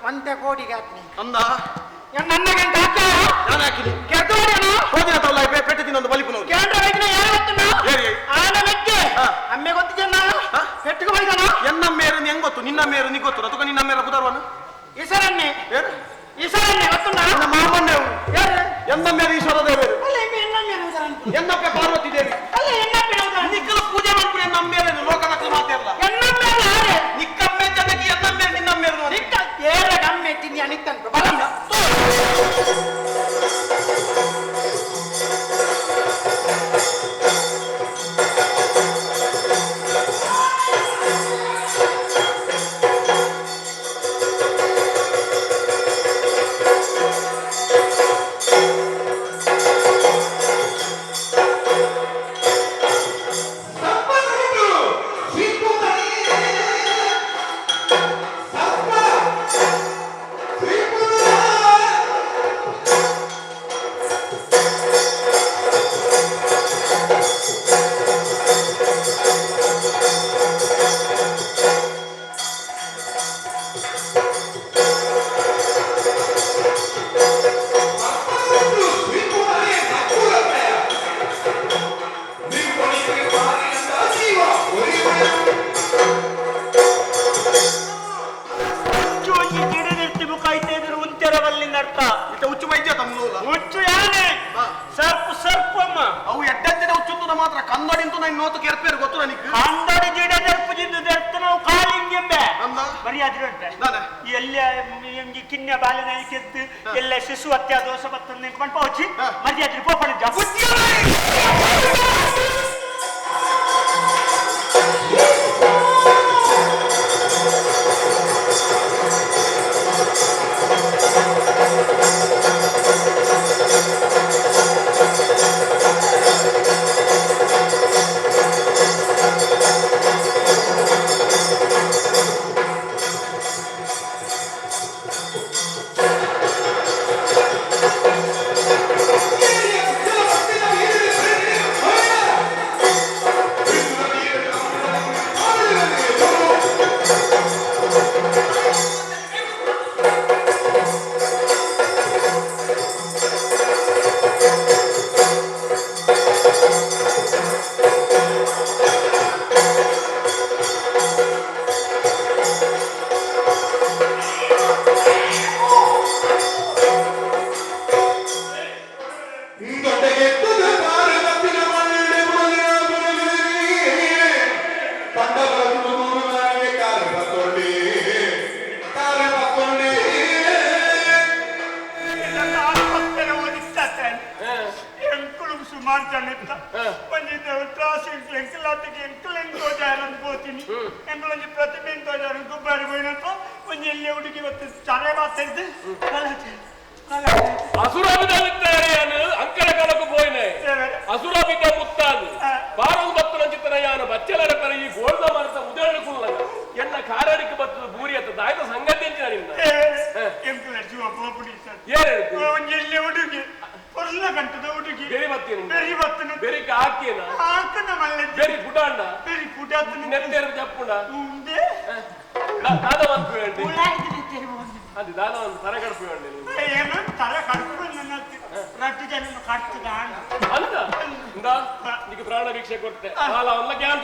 ಒಂತೆ ಕೋಟಿಗೆ ಹಾಕ್ನಿ ಅಂದ ನನ್ನ ಗಂಟೆ ಹಾಕ್ಯಾ ನಾನು ಹಾಕಿನಿ ಕೆದ್ದೋಡೇನ ಹೋದಿನ ತವಲ್ಲ ಪೆಟ್ಟೆ ತಿನ್ನೊಂದು ಬಲಿಪುನ ಕೇಂದ್ರ ವೈದ್ಯನ ಯಾರು ಗೊತ್ತುನ ಏರಿ. ಆನ ಮೆಕ್ಕೆ ಅಮ್ಮೆ ಗೊತ್ತಿದ್ದೆ ಪೆಟ್ಟಿಗೆ ಬೈದನ ಎನ್ನ ಮೇರು ಹೆಂಗ್ ಗೊತ್ತು ನಿನ್ನ ಮೇರು ನೀ ಗೊತ್ತು ಅಥವಾ ನಿನ್ನ ಮೇರ ಪುದರ್ವನು ಈಶ್ವರನ್ನೇ ಏನು ಈಶ್ವರನ್ನೇ ಗೊತ್ತುನ ನನ್ನ ಮಾಮನ್ನೇ ಅವ್ನು. ಯಾರು ಎನ್ನ ಮೇರು ಈಶ್ವರ ದೇವರು ಅಲ್ಲ ಎಮ್ಮೆ ಎನ್ನ ಮೇರು ಉದಾಹರಣೆ ಎನ್ನಪ್ಪೆ ಪಾರ್ವತಿ ದೇವಿ ಅಲ್ಲ ಎನ್ನಪ್ಪೆ ಉದಾಹರಣೆ ನಿಕ್ಕಲ ಪೂಜೆ ಮಾಡ್ಕೊಂಡು ಎನ್ನ ಮೇರೆ ಲೋಕದ ಮಾತಿರಲ್ಲ ಎನ್ನ ಮೇರು ಯಾರೇ ನಿಕ್ಕಮ್ಮೆ ಜನಕ್ಕೆ ಎನ್ನ ಮೇರು ನಿನ್ನ ಮೇರು ನಿಕ್ಕ ಏರ ಗಮ್ಮೆ ತಿನ್ನಿ ಅನಿತ್ತಂತ ಬರಲ್ಲ ಹುಚ್ಚು ಒಂಜಿ ಗಿಡದಿರ್ತಿ ಮುಖ ಐತೆ ಉಂತೆರವಲ್ಲಿಂದ ಅರ್ಥ ಇತ್ತ ಹುಚ್ಚು ವೈದ್ಯ ತಮ್ಮಲೂಲ ಹುಚ್ಚು ಯಾನೆ ಸರ್ಪ ಸರ್ಪಮ್ಮ ಅವು ಎಡ್ಡಂತಿನ ಹುಚ್ಚುಂತು ಮಾತ್ರ ಕನ್ನಡಿಂತು ನಾನು ನೋತು ಕೆರ್ಪೇರು ಗೊತ್ತು ನನಗೆ ಕಂದಡಿ ಗಿಡ ದರ್ಪದಿಂದ ದರ್ತ ನಾವು ಕಾಲಿಂಗೆಂಬೆ ಅಂದ ಮರ್ಯಾದೆ ಉಂಟೆ ನಾನೆ ಎಲ್ಲ ಎಂಜಿ ಕಿನ್ಯ ಬಾಲಿನ ಕೆತ್ತು ಎಲ್ಲ ಶಿಶು ಹತ್ಯೆ ದೋಷ ಬತ್ತ ನಿಂತ್ಕೊಂಡು ಪೌಚಿ ಮರ್ಯಾದೆ ಪೋಪಣ Yeah. ಜಾತಿಗೆ ಎಂಕಲೆನ್ ತೋಜಾರನ್ ಪೋತೀನಿ ಎಂಕಲೊಂಜಿ ಪ್ರತಿಮೆ ತೋಜಾರನ್ ಗುಬ್ಬಾರಿ ಹೋಯಿನಪ್ಪ ಒಂಜಿ ಎಲ್ಲಿ ಹುಡುಗಿ ಬತ್ತು ಚರೆ ಮಾತಾಡ್ದು ಅಸುರಾಭಿದಾವಿದ್ದಾರೆಯಾನು ಅಂಕಣ ಕಾಲಕ್ಕೂ ಪೋಯಿನೆ ಅಸುರಾಭಿದ ಮುತ್ತಾದು ಬಾರದು ಬತ್ತನ ಚಿತ್ತನ ಯಾನು ಬಚ್ಚಲರ ಪರ ಈ ಗೋಲ್ದ ಮರತ ಉದರಣ ಕುಲ್ಲಗ ಎನ್ನ ಕಾರಡಿக்கு ಬತ್ತದ ಬೂರಿ ಅತ್ತ ದಾಯತ ಸಂಗತಿ ಅಂಚಿನ ನಿನ್ನ ಎಂಕಲ ಜೀವ ಪೋಪುಡಿ ಸರ್ ಏರು ಒಂಜಿ ಎಲ್ಲಿ ಹುಡುಗಿ ಪೊರ್ಲ ಗಂಟದ ಹುಡುಗಿ ಬೆರಿ ಬತ್ತೀನಿ ಬೆರಿ ಬತ್ತನ ಬೆರಿ ಹಾಕಿನ ಹಾಕನ ಮಲ್ಲ ಬೆರಿ ಪುಟಾಂಡ ಬೆರಿ ಪುಟಾತನ ನೆತ್ತೇರು ಜಪ್ಪುಂಡ ಉಂದೆ ದಾದ ಒಂದು ಹೇಳಿ ಅದು ದಾದ ಒಂದು ತಲೆ ಕಡ್ಪು ಹೇಳಿ ಏನು ತಲೆ ಕಡ್ಪು ನನ್ನ ರಟ್ಟು ಜನ ಕಡ್ತದ ಅಂತ ಇಂದ ನಿಮಗೆ ಪ್ರಾಣ ಭಿಕ್ಷೆ ಕೊಟ್ಟೆ ಹಾಲ ಅವನ್ನ ಜ್ಞಾನ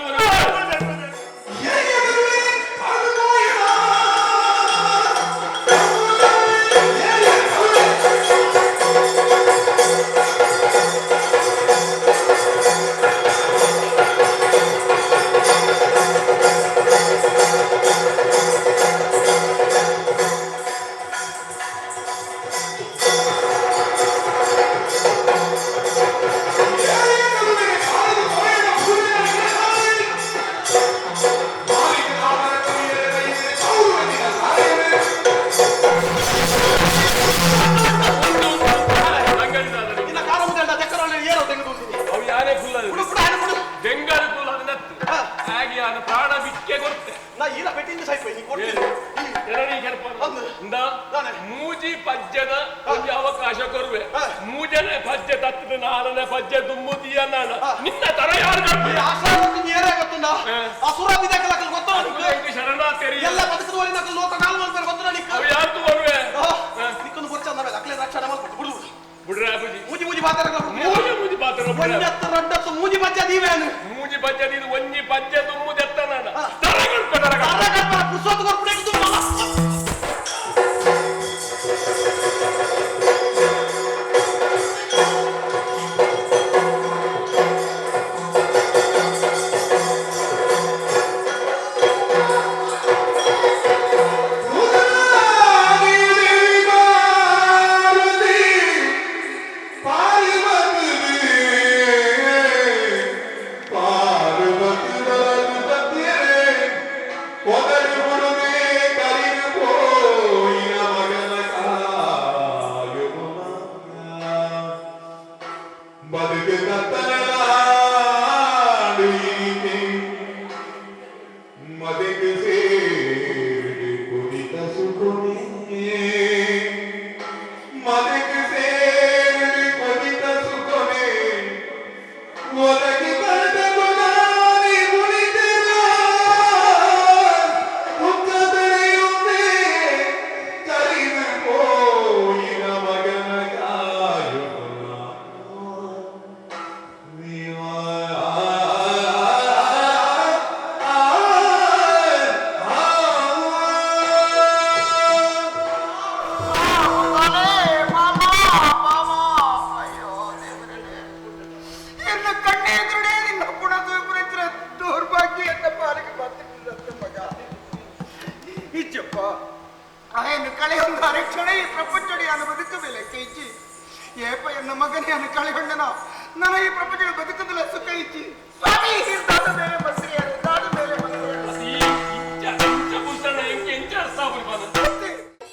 ಮೂಜಿ ಪಜ್ಜದ ಒಂದು ಅವಕಾಶ ಕೊರುವೆ ಮೂಜನೆ ಪಜ್ಜೆ ತತ್ತದ ನಾಲನೆ ಪಜ್ಜೆ ದುಮ್ಮುದಿಯ ನಾನ ನಿನ್ನ ತರ ಯಾರು ಶರಣಾರ್ಥಿ ಎಲ್ಲ ಬದುಕುವಲ್ಲಿ ನಕಲು ಲೋಕ ಕಾಲು ಮಾಡ್ತಾರೆ ಗೊತ್ತು ನಿಕ್ಕ ಯಾರು ಬರುವೆ ನಿಕ್ಕೊಂದು ಗೊತ್ತ ಅಂದ ಅಕ್ಲೆ ರಕ್ಷಣೆ ಮಾಡ್ಕೊಟ್ಟು ಬಿಡು ಬಿಡ್ರೆ ಅಬುಜಿ ಮೂಜಿ ಮೂಜಿ ಪಾತ್ರ ಮೂಜಿ ಮೂಜಿ ಪಾತ್ರ ಒಂಜತ್ತು ರಡ್ಡತ್ತು ಮೂಜಿ ಪಜ್ಜೆ ದೀವೇನು ಮೂಜಿ ಪಜ್ಜೆ ದೀದು ಒಂಜಿ ಪಜ್ಜೆ ದುಮ್ಮುದೆತ್ತ ನಾನ ತರಗಲ್ಪ ತರಗಲ್ಪ ಪುಸ್ತಕ ಕೊರ್ಪುಡೆ ದುಮ್ಮ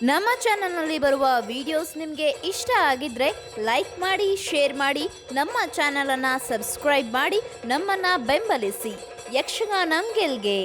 ನಮ್ಮ ಚಾನೆಲ್ನಲ್ಲಿ ಬರುವ ವಿಡಿಯೋಸ್ ನಿಮಗೆ ಇಷ್ಟ ಆಗಿದ್ರೆ ಲೈಕ್ ಮಾಡಿ, ಶೇರ್ ಮಾಡಿ, ನಮ್ಮ ಚಾನೆಲನ್ನು ಸಬ್ಸ್ಕ್ರೈಬ್ ಮಾಡಿ, ನಮ್ಮನ್ನು ಬೆಂಬಲಿಸಿ. ಯಕ್ಷಗಾನ ಗೆಲ್ಗೆ.